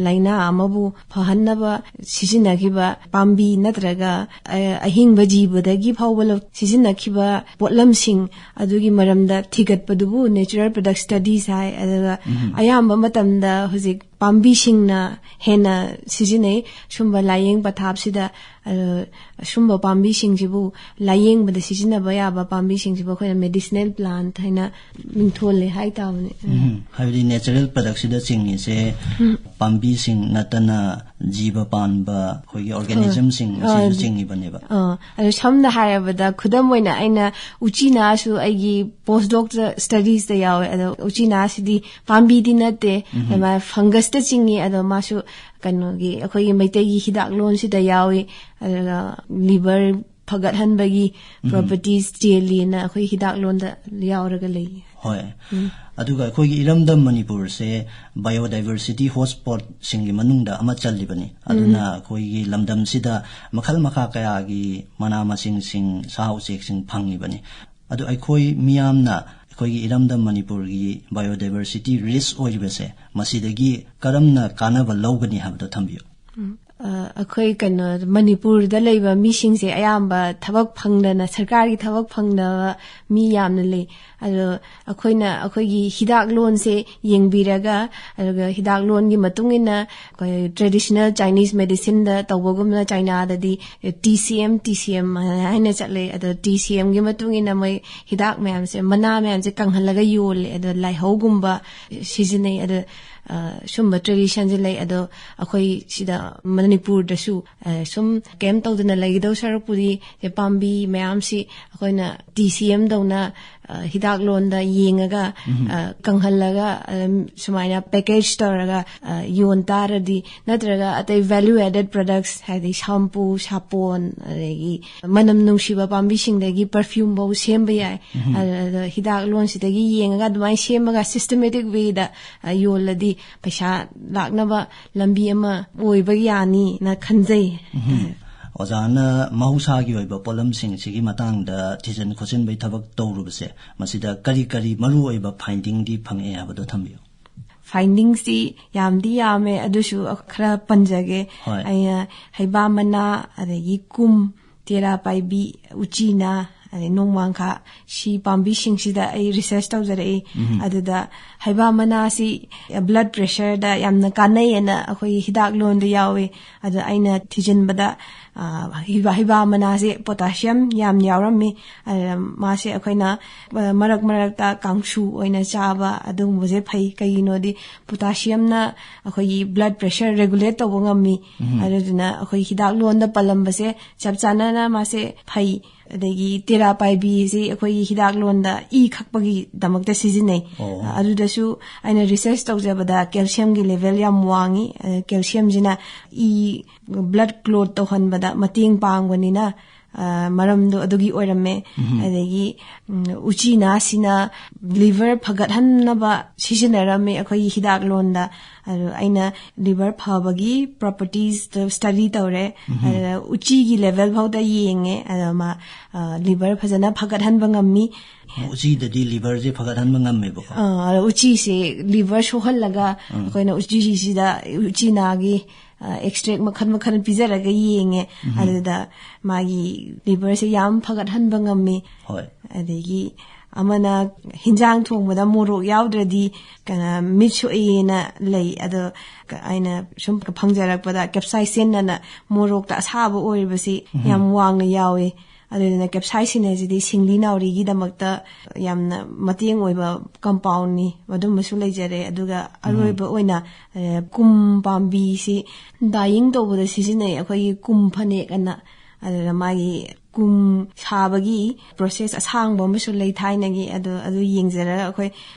ꯂꯥꯏꯅꯥ ꯑꯃꯕꯨ ꯐꯍꯟꯅꯕ ꯁꯤꯖꯤꯟꯅꯈꯤꯕ ꯄꯥꯝꯕꯤ ꯅꯠꯇ꯭ꯔꯒ, ꯑ, ꯑꯍꯤꯡꯕ ꯖꯤꯕꯗꯒꯤ ꯐꯥꯎꯕ ꯂꯧ-, ꯁꯤꯖꯤꯟꯅꯈꯤꯕ ꯄꯣꯠꯂꯝꯁꯤꯡ ꯑꯗꯨꯒꯤ ꯃꯔꯝꯗ ꯊꯤꯒꯠꯄꯗꯨꯕꯨ ꯅꯦꯆꯔꯦꯜ ꯄ꯭ꯔꯗꯛ ꯁ꯭ꯇꯗꯤꯁ ꯍꯥꯏ꯫ ꯑꯗꯨꯒ ꯑꯌꯥꯝꯕ ꯃꯇꯝꯗ ꯍꯧꯖꯤꯛ ꯄꯥꯝꯕꯤꯁꯤꯡꯅ ꯍꯦꯟꯅ ꯁꯤꯖꯤꯟꯅꯩ꯫ ꯁꯨꯝꯕ ꯂꯥꯏꯌꯦꯡ ꯄꯊꯥꯞꯁꯤꯗ, ꯑ, ꯁꯨꯝꯕ ꯄꯥꯝꯕꯤꯁꯤꯡꯁꯤꯕꯨ, ꯂꯥꯏꯌꯦꯡꯕꯗ ꯁꯤꯖꯤꯟꯅꯕ ꯌꯥꯕ ꯄꯥꯝꯕꯤꯁꯤꯡꯁꯤꯕꯨ ꯑꯩꯈꯣꯏꯅ ꯃꯦꯗꯤꯁꯤꯅꯦꯜ ꯄ꯭ꯂꯥꯟꯠ ꯍꯥꯏꯅ ꯃꯤꯡꯊꯣꯜꯂꯦ ꯍꯥꯏꯇꯥꯕꯅꯦ꯫ ꯎꯝ, ꯍꯥꯏꯕꯗꯤ ꯅꯦꯆꯔꯦꯜ ꯄ꯭ꯔꯗꯛꯁꯤꯗ ꯆꯤꯡꯉꯤꯁꯦ ꯄꯥꯝꯕꯤꯁꯤꯡ ꯅꯠꯇꯅ ꯖꯤꯕ ꯄꯥꯟꯕ ꯑꯩꯈꯣꯏꯒꯤ organismꯁꯤꯡ ꯑ, ꯑꯁꯤꯁꯨ ꯆꯤꯡꯉꯤꯕꯅꯦꯕ꯫ ꯑ, ꯑꯗꯣ ꯁꯝꯅ ꯍꯥꯏꯔꯕꯗ, ꯈꯨꯗꯝ ꯑꯣꯏꯅ ꯑꯩꯅ ꯎꯆꯤꯅꯥꯁꯨ ꯑꯩꯒꯤ postdocꯇ studiesꯇ ꯌꯥꯎꯋꯦ꯫ ꯑꯗꯣ ꯎꯆꯤꯅꯥꯁꯤꯗꯤ ꯄꯥꯝꯕꯤꯗꯤ ꯅꯠꯇꯦ, ꯑꯗꯨꯃꯥꯏꯅ fungusꯇ ꯆꯤꯡꯉꯤ꯫ ꯑꯗꯣ ꯃꯥꯁꯨ ꯀꯩꯅꯣꯒꯤ, ꯑꯩꯈꯣꯏꯒꯤ ꯃꯩꯇꯩꯒꯤ ꯍꯤꯗꯥꯛꯂꯣꯟꯁꯤꯗ ꯌꯥꯎꯏ꯫ ꯑꯗꯨꯒ liver ꯐꯒꯠꯍꯟꯕꯒꯤ properties ꯆꯦꯜꯂꯤꯅ ꯑꯩꯈꯣꯏ ꯍꯤꯗꯥꯛꯂꯣꯟꯗ ꯌꯥꯎꯔꯒ ꯂꯩ꯫ ꯍꯣꯏ꯫ ꯑꯗꯨꯒ ꯑꯩꯈꯣꯏꯒꯤ ꯏꯔꯝꯗꯝ ꯃꯅꯤꯄꯨꯔꯁꯦ biodiversity hotspotꯁꯤꯡꯒꯤ ꯃꯅꯨꯡꯗ ꯑꯃ ꯆꯜꯂꯤꯕꯅꯤ꯫ ꯑꯗꯨꯅ ꯑꯩꯈꯣꯏꯒꯤ ꯂꯝꯗꯝꯁꯤꯗ ꯃꯈꯜ ꯃꯈꯥ ꯀꯌꯥꯒꯤ ꯃꯅꯥ ꯃꯁꯤꯡꯁꯤꯡ, ꯁꯥ ꯎꯆꯦꯛꯁꯤꯡ ꯐꯪꯉꯤꯕꯅꯤ꯫ ꯑꯗꯨ ꯑꯩꯈꯣꯏ ꯃꯤꯌꯥꯝꯅ ꯑꯩꯈꯣꯏꯒꯤ ꯏꯔꯝꯗꯝ ꯃꯅꯤꯄꯨꯔꯒꯤ biodiversity rich ꯑꯣꯏꯔꯤꯕꯁꯦ, ꯃꯁꯤꯗꯒꯤ ꯀꯔꯝꯅ ꯀꯥꯟꯅꯕ ꯂꯧꯒꯅꯤ ꯍꯥꯏꯕꯗꯣ ꯊꯝꯕꯤꯌꯨ꯫ ꯑ, ꯑꯩꯈꯣꯏ ꯀꯩꯅꯣ, ꯃꯅꯤꯄꯨꯔꯗ ꯂꯩꯕ ꯃꯤꯁꯤꯡꯁꯦ ꯑꯌꯥꯝꯕ ꯊꯕꯛ ꯐꯪꯗꯅ, ꯁꯔꯀꯥꯔꯒꯤ ꯊꯕꯛ ꯐꯪꯗꯕ ꯃꯤ ꯌꯥꯝꯅ ꯂꯩ꯫ ꯑꯗꯣ ꯑꯩꯈꯣꯏꯅ ꯑꯩꯈꯣꯏꯒꯤ ꯍꯤꯗꯥꯛꯂꯣꯟꯁꯦ ꯌꯦꯡꯕꯤꯔꯒ, ꯑꯗꯨꯒ ꯍꯤꯗꯥꯛꯂꯣꯟꯒꯤ ꯃꯇꯨꯡ ꯏꯟꯅ ꯑꯩꯈꯣꯏ traditional Chinese medicineꯗ ꯇꯧꯕꯒꯨꯝꯅ, ꯆꯥꯏꯅꯥꯗꯗꯤ TCM, TCM ꯍꯥꯏꯅ ꯆꯠꯂꯦ꯫ ꯑꯗꯣ TCMꯒꯤ ꯃꯇꯨꯡ ꯏꯟꯅ ꯃꯣꯏ ꯍꯤꯗꯥꯛ ꯃꯌꯥꯝꯁꯦ, ꯃꯅꯥ ꯃꯌꯥꯝꯁꯦ ꯀꯪꯍꯜꯂꯒ ꯌꯣꯜꯂꯦ꯫ ꯑꯗꯣ ꯂꯥꯏꯍꯧꯒꯨꯝꯕ ꯁꯤꯖꯤꯟꯅꯩ꯫ ꯑꯗꯣ, ꯑ, ꯁꯨꯝꯕ traditionꯁꯦ ꯂꯩ꯫ ꯑꯗꯣ ꯑꯩꯈꯣꯏ ꯁꯤꯗ ꯃꯅꯤꯄꯨꯔꯗꯁꯨ, ꯑ, ꯁꯨꯝ ꯀꯩꯝ ꯇꯧꯗꯅ ꯂꯩꯒꯗꯧ ꯁꯔꯨꯛꯄꯨꯗꯤ, ꯁꯦ, ꯄꯥꯝꯕꯤ ꯃꯌꯥꯝꯁꯤ ꯑꯩꯈꯣꯏꯅ TCMꯗꯧꯅ, ꯑ, ꯍꯤꯗꯥꯛꯂꯣꯟꯗ ꯌꯦꯡꯉꯒ, ꯑ, ꯀꯪꯍꯜꯂꯒ, ꯑ, ꯁꯨꯃꯥꯏꯅ package ꯇꯧꯔꯒ, ꯑ, ꯌꯣꯟ ꯇꯥꯔꯗꯤ, ꯅꯠꯇ꯭ꯔꯒ ꯑꯇꯩ value added products, ꯍꯥꯏꯗꯤ shampoo, ꯁꯥꯄꯣꯟ, ꯑꯗꯒꯤ ꯃꯅꯝ ꯅꯨꯡꯁꯤꯕ ꯄꯥꯝꯕꯤꯁꯤꯡꯗꯒꯤ perfumeꯐꯧ ꯁꯦꯝꯕ ꯌꯥꯏ꯫ ꯑꯗ, ꯑꯗ ꯍꯤꯗꯥꯛꯂꯣꯟꯁꯤꯗꯒꯤ ꯌꯦꯡꯉꯒ ꯑꯗꯨꯃꯥꯏꯅ ꯁꯦꯝꯃꯒ systematic wayꯗ, ꯑ, ꯌꯣꯜꯂꯗꯤ ꯄꯩꯁꯥ ꯂꯥꯛꯅꯕ ꯂꯝꯕꯤ ꯑꯃ ꯑꯣꯏꯕ ꯌꯥꯅꯤꯅ ꯈꯟꯖꯩ꯫ ꯑꯣꯖꯥꯅ ꯃꯍꯧꯁꯥꯒꯤ ꯑꯣꯏꯕ ꯄꯣꯠꯂꯝꯁꯤꯡꯁꯤꯒꯤ ꯃꯇꯥꯡꯗ ꯊꯤꯖꯤꯟ ꯈꯣꯠꯆꯤꯟꯕꯒꯤ ꯊꯕꯛ ꯇꯧꯔꯨꯕꯁꯦ, ꯃꯁꯤꯗ ꯀꯔꯤ ꯀꯔꯤ ꯃꯔꯨꯑꯣꯏꯕ findingꯗꯤ ꯐꯪꯉꯛꯑꯦ ꯍꯥꯏꯕꯗꯣ ꯊꯝꯕꯤꯌꯨ꯫ Findingsꯇꯤ ꯌꯥꯝꯗꯤ ꯌꯥꯝꯃꯦ, ꯑꯗꯨꯁꯨ ꯈꯔ ꯄꯟꯖꯒꯦ꯫ ꯍꯣꯏ꯫ ꯑꯩꯅ ꯍꯩꯕꯥ ꯃꯅꯥ, ꯑꯗꯒꯤ ꯀꯨꯝ, ꯇꯦꯔꯥ ꯄꯥꯏꯕꯤ, ꯎꯆꯤꯅꯥ, ꯑꯗꯩ ꯅꯣꯡꯃꯥꯡꯈꯥ, ꯁꯤ ꯄꯥꯝꯕꯤꯁꯤꯡꯁꯤꯗ ꯑꯩ ꯔꯤꯁꯔꯁ ꯇꯧꯖꯔꯛꯏ꯫ ꯑꯗꯨꯗ ꯍꯩꯕꯥ ꯃꯅꯥꯁꯤ ꯕ꯭ꯂꯗ ꯄ꯭ꯔꯦꯁꯔꯗ ꯌꯥꯝꯅ ꯀꯥꯟꯅꯩꯌꯦꯅ ꯑꯩꯈꯣꯏꯒꯤ ꯍꯤꯗꯥꯛ ꯂꯣꯟꯗ ꯌꯥꯎꯏ꯫ ꯑꯗ ꯑꯩꯅ ꯊꯤꯖꯤꯟꯕꯗ, ꯑ, ꯍꯩꯕꯥ, ꯍꯩꯕꯥ ꯃꯅꯥꯁꯦ ꯄꯣꯇꯥꯁꯤꯌꯝ ꯌꯥꯝ ꯌꯥꯎꯔꯝꯃꯤ꯫ ꯑꯗ ꯃꯥꯁꯦ ꯑꯩꯈꯣꯏꯅ, ꯑ, ꯃꯔꯛ ꯃꯔꯛꯇ ꯀꯥꯡꯁꯨ ꯑꯣꯏꯅ ꯆꯥꯕ ꯑꯗꯨꯒꯨꯝꯕꯁꯦ ꯐꯩ꯫ ꯀꯩꯒꯤꯅꯣꯗꯤ ꯄꯣꯇꯥꯁꯤꯌꯝꯅ ꯑꯩꯈꯣꯏꯒꯤ ꯕ꯭ꯂꯗ ꯄ꯭ꯔꯦꯁꯔ ꯔꯦꯒꯨꯂꯦꯠ ꯇꯧꯕ ꯉꯝꯃꯤ꯫ ꯑꯗꯨꯗꯨꯅ ꯑꯩꯈꯣꯏ ꯍꯤꯗꯥꯛ ꯂꯣꯟꯗ ꯄꯜꯂꯝꯕꯁꯦ ꯆꯞ ꯆꯥꯅꯅ ꯃꯥꯁꯦ ꯐꯩ꯫ ꯑꯗꯒꯤ ꯇꯦꯔꯥ ꯄꯥꯏꯕꯤꯁꯤ ꯑꯩꯈꯣꯏꯒꯤ ꯍꯤꯗꯥꯛ ꯂꯣꯟꯗ ꯏ ꯈꯛꯄꯒꯤꯗꯃꯛꯇ ꯁꯤꯖꯤꯟꯅꯩ꯫ ꯑꯣ꯫ ꯑꯗꯨꯗꯁꯨ ꯑꯩꯅ ꯔꯤꯁꯔꯁ ꯇꯧꯖꯕꯗ ꯀꯦꯜꯁꯤꯌꯝꯒꯤ ꯂꯦꯚꯦꯜ ꯌꯥꯝ ꯋꯥꯡꯉꯤ꯫ ꯑ, ꯀꯦꯜꯁꯤꯌꯝꯁꯤꯅ ꯏ ꯕ꯭ꯂꯗ ꯀ꯭ꯂꯣꯠ ꯇꯧꯍꯟꯕꯗ ꯃꯇꯦꯡ ꯄꯥꯡꯕꯅꯤꯅ, ꯑ, ꯃꯔꯝꯗꯣ ꯑꯗꯨꯒꯤ ꯑꯣꯏꯔꯝꯃꯦ꯫ ꯑꯗꯒꯤ, ꯎꯝ, ꯎꯆꯤꯅꯥꯁꯤꯅ ꯂꯤꯚꯔ ꯐꯒꯠꯍꯟꯅꯕ ꯁꯤꯖꯤꯟꯅꯔꯝꯃꯦ ꯑꯩꯈꯣꯏꯒꯤ ꯍꯤꯗꯥꯛ ꯂꯣꯟꯗ꯫ ꯑꯗꯣ ꯑꯩꯅ ꯂꯤꯚꯔ ꯐꯕꯒꯤ ꯄ꯭ꯔꯣꯄꯔꯇꯤꯁꯇꯣ ꯁ꯭ꯇꯗꯤ ꯇꯧꯔꯦ꯫ ꯑꯗꯨꯗ ꯎꯆꯤꯒꯤ ꯂꯦꯚꯦꯜ ꯐꯥꯎꯗ ꯌꯦꯡꯉꯦ꯫ ꯑꯗꯣ ꯃꯥ, ꯑ, ꯂꯤꯚꯔ ꯐꯖꯅ ꯐꯒꯠꯍꯟꯕ ꯉꯝꯃꯤ꯫ ꯎꯆꯤꯗꯗꯤ ꯂꯤꯚꯔꯁꯦ ꯐꯒꯠꯍꯟꯕ ꯉꯝꯃꯦꯕꯀꯣ꯫ ꯑ, ꯑꯗꯣ ꯎꯆꯤꯁꯦ ꯂꯤꯚꯔ ꯁꯣꯛꯍꯜꯂꯒ ꯑꯩꯈꯣꯏꯅ ꯎꯆꯤꯁꯤꯗ ꯎꯆꯤꯅꯥꯒꯤ, ꯑ, ꯑꯦꯛꯁꯇ꯭ꯔꯦꯛ ꯃꯈꯜ ꯃꯈꯜ ꯄꯤꯖꯔꯒ ꯌꯦꯡꯉꯦ꯫ ꯑꯗꯨꯗ ꯃꯥꯒꯤ ꯂꯤꯚꯔꯁꯦ ꯌꯥꯝ ꯐꯒꯠꯍꯟꯕ ꯉꯝꯃꯤ꯫ ꯍꯣꯏ꯫ ꯑꯗꯒꯤ ꯑꯃꯅ ꯍꯤꯟꯖꯥꯡ ꯊꯣꯡꯕꯗ ꯃꯣꯔꯣꯛ ꯌꯥꯎꯗ꯭ꯔꯗꯤ, ꯀꯩꯅꯣ, ꯃꯤꯠ ꯁꯣꯛꯏꯅ ꯂꯩ꯫ ꯑꯗꯣ ꯑꯩꯅ ꯁꯨꯝ ꯐꯪꯖꯔꯛꯄꯗ ꯀꯦꯞꯁꯥꯏꯁꯤꯟ ꯑꯅ ꯃꯣꯔꯣꯛꯇ ꯑꯁꯥꯕ ꯑꯣꯏꯔꯤꯕꯁꯤ ꯌꯥꯝ ꯋꯥꯡꯅ ꯌꯥꯎꯏ꯫ ꯑꯗꯨꯗꯨꯅ ꯀꯦꯞꯁꯥꯏꯁꯤꯟ ꯍꯥꯏꯁꯤꯗꯤ ꯁꯤꯡꯂꯤ ꯅꯥꯎꯔꯤꯒꯤꯗꯃꯛꯇ ꯌꯥꯝꯅ ꯃꯇꯦꯡ ꯑꯣꯏꯕ ꯀꯝꯄꯥꯎꯟꯅꯤ꯫ ꯑꯗꯨꯝꯕꯁꯨ ꯂꯩꯖꯔꯦ꯫ ꯑꯗꯨꯒ ꯑꯔꯣꯏꯕ ꯑꯣꯏꯅ, ꯑ, ꯀꯨꯝ ꯄꯥꯝꯕꯤꯁꯤ ꯗꯥꯏꯌꯤꯡ ꯇꯧꯕꯗ ꯁꯤꯖꯤꯟꯅꯩ꯫ ꯑꯩꯈꯣꯏꯒꯤ ꯀꯨꯝ ꯐꯅꯦꯛ ꯑꯅ꯫ ꯑꯗꯨꯗ ꯃꯥꯒꯤ ꯀꯨꯝ ꯁꯥꯕꯒꯤ ꯄ꯭ꯔꯣꯁꯦꯁ ꯑꯁꯥꯡꯕ ꯑꯃꯁꯨ ꯂꯩ ꯊꯥꯏꯅꯒꯤ꯫ ꯑꯗꯨ, ꯑꯗꯨ ꯌꯦꯡꯖꯔꯒ ꯑꯩꯈꯣꯏ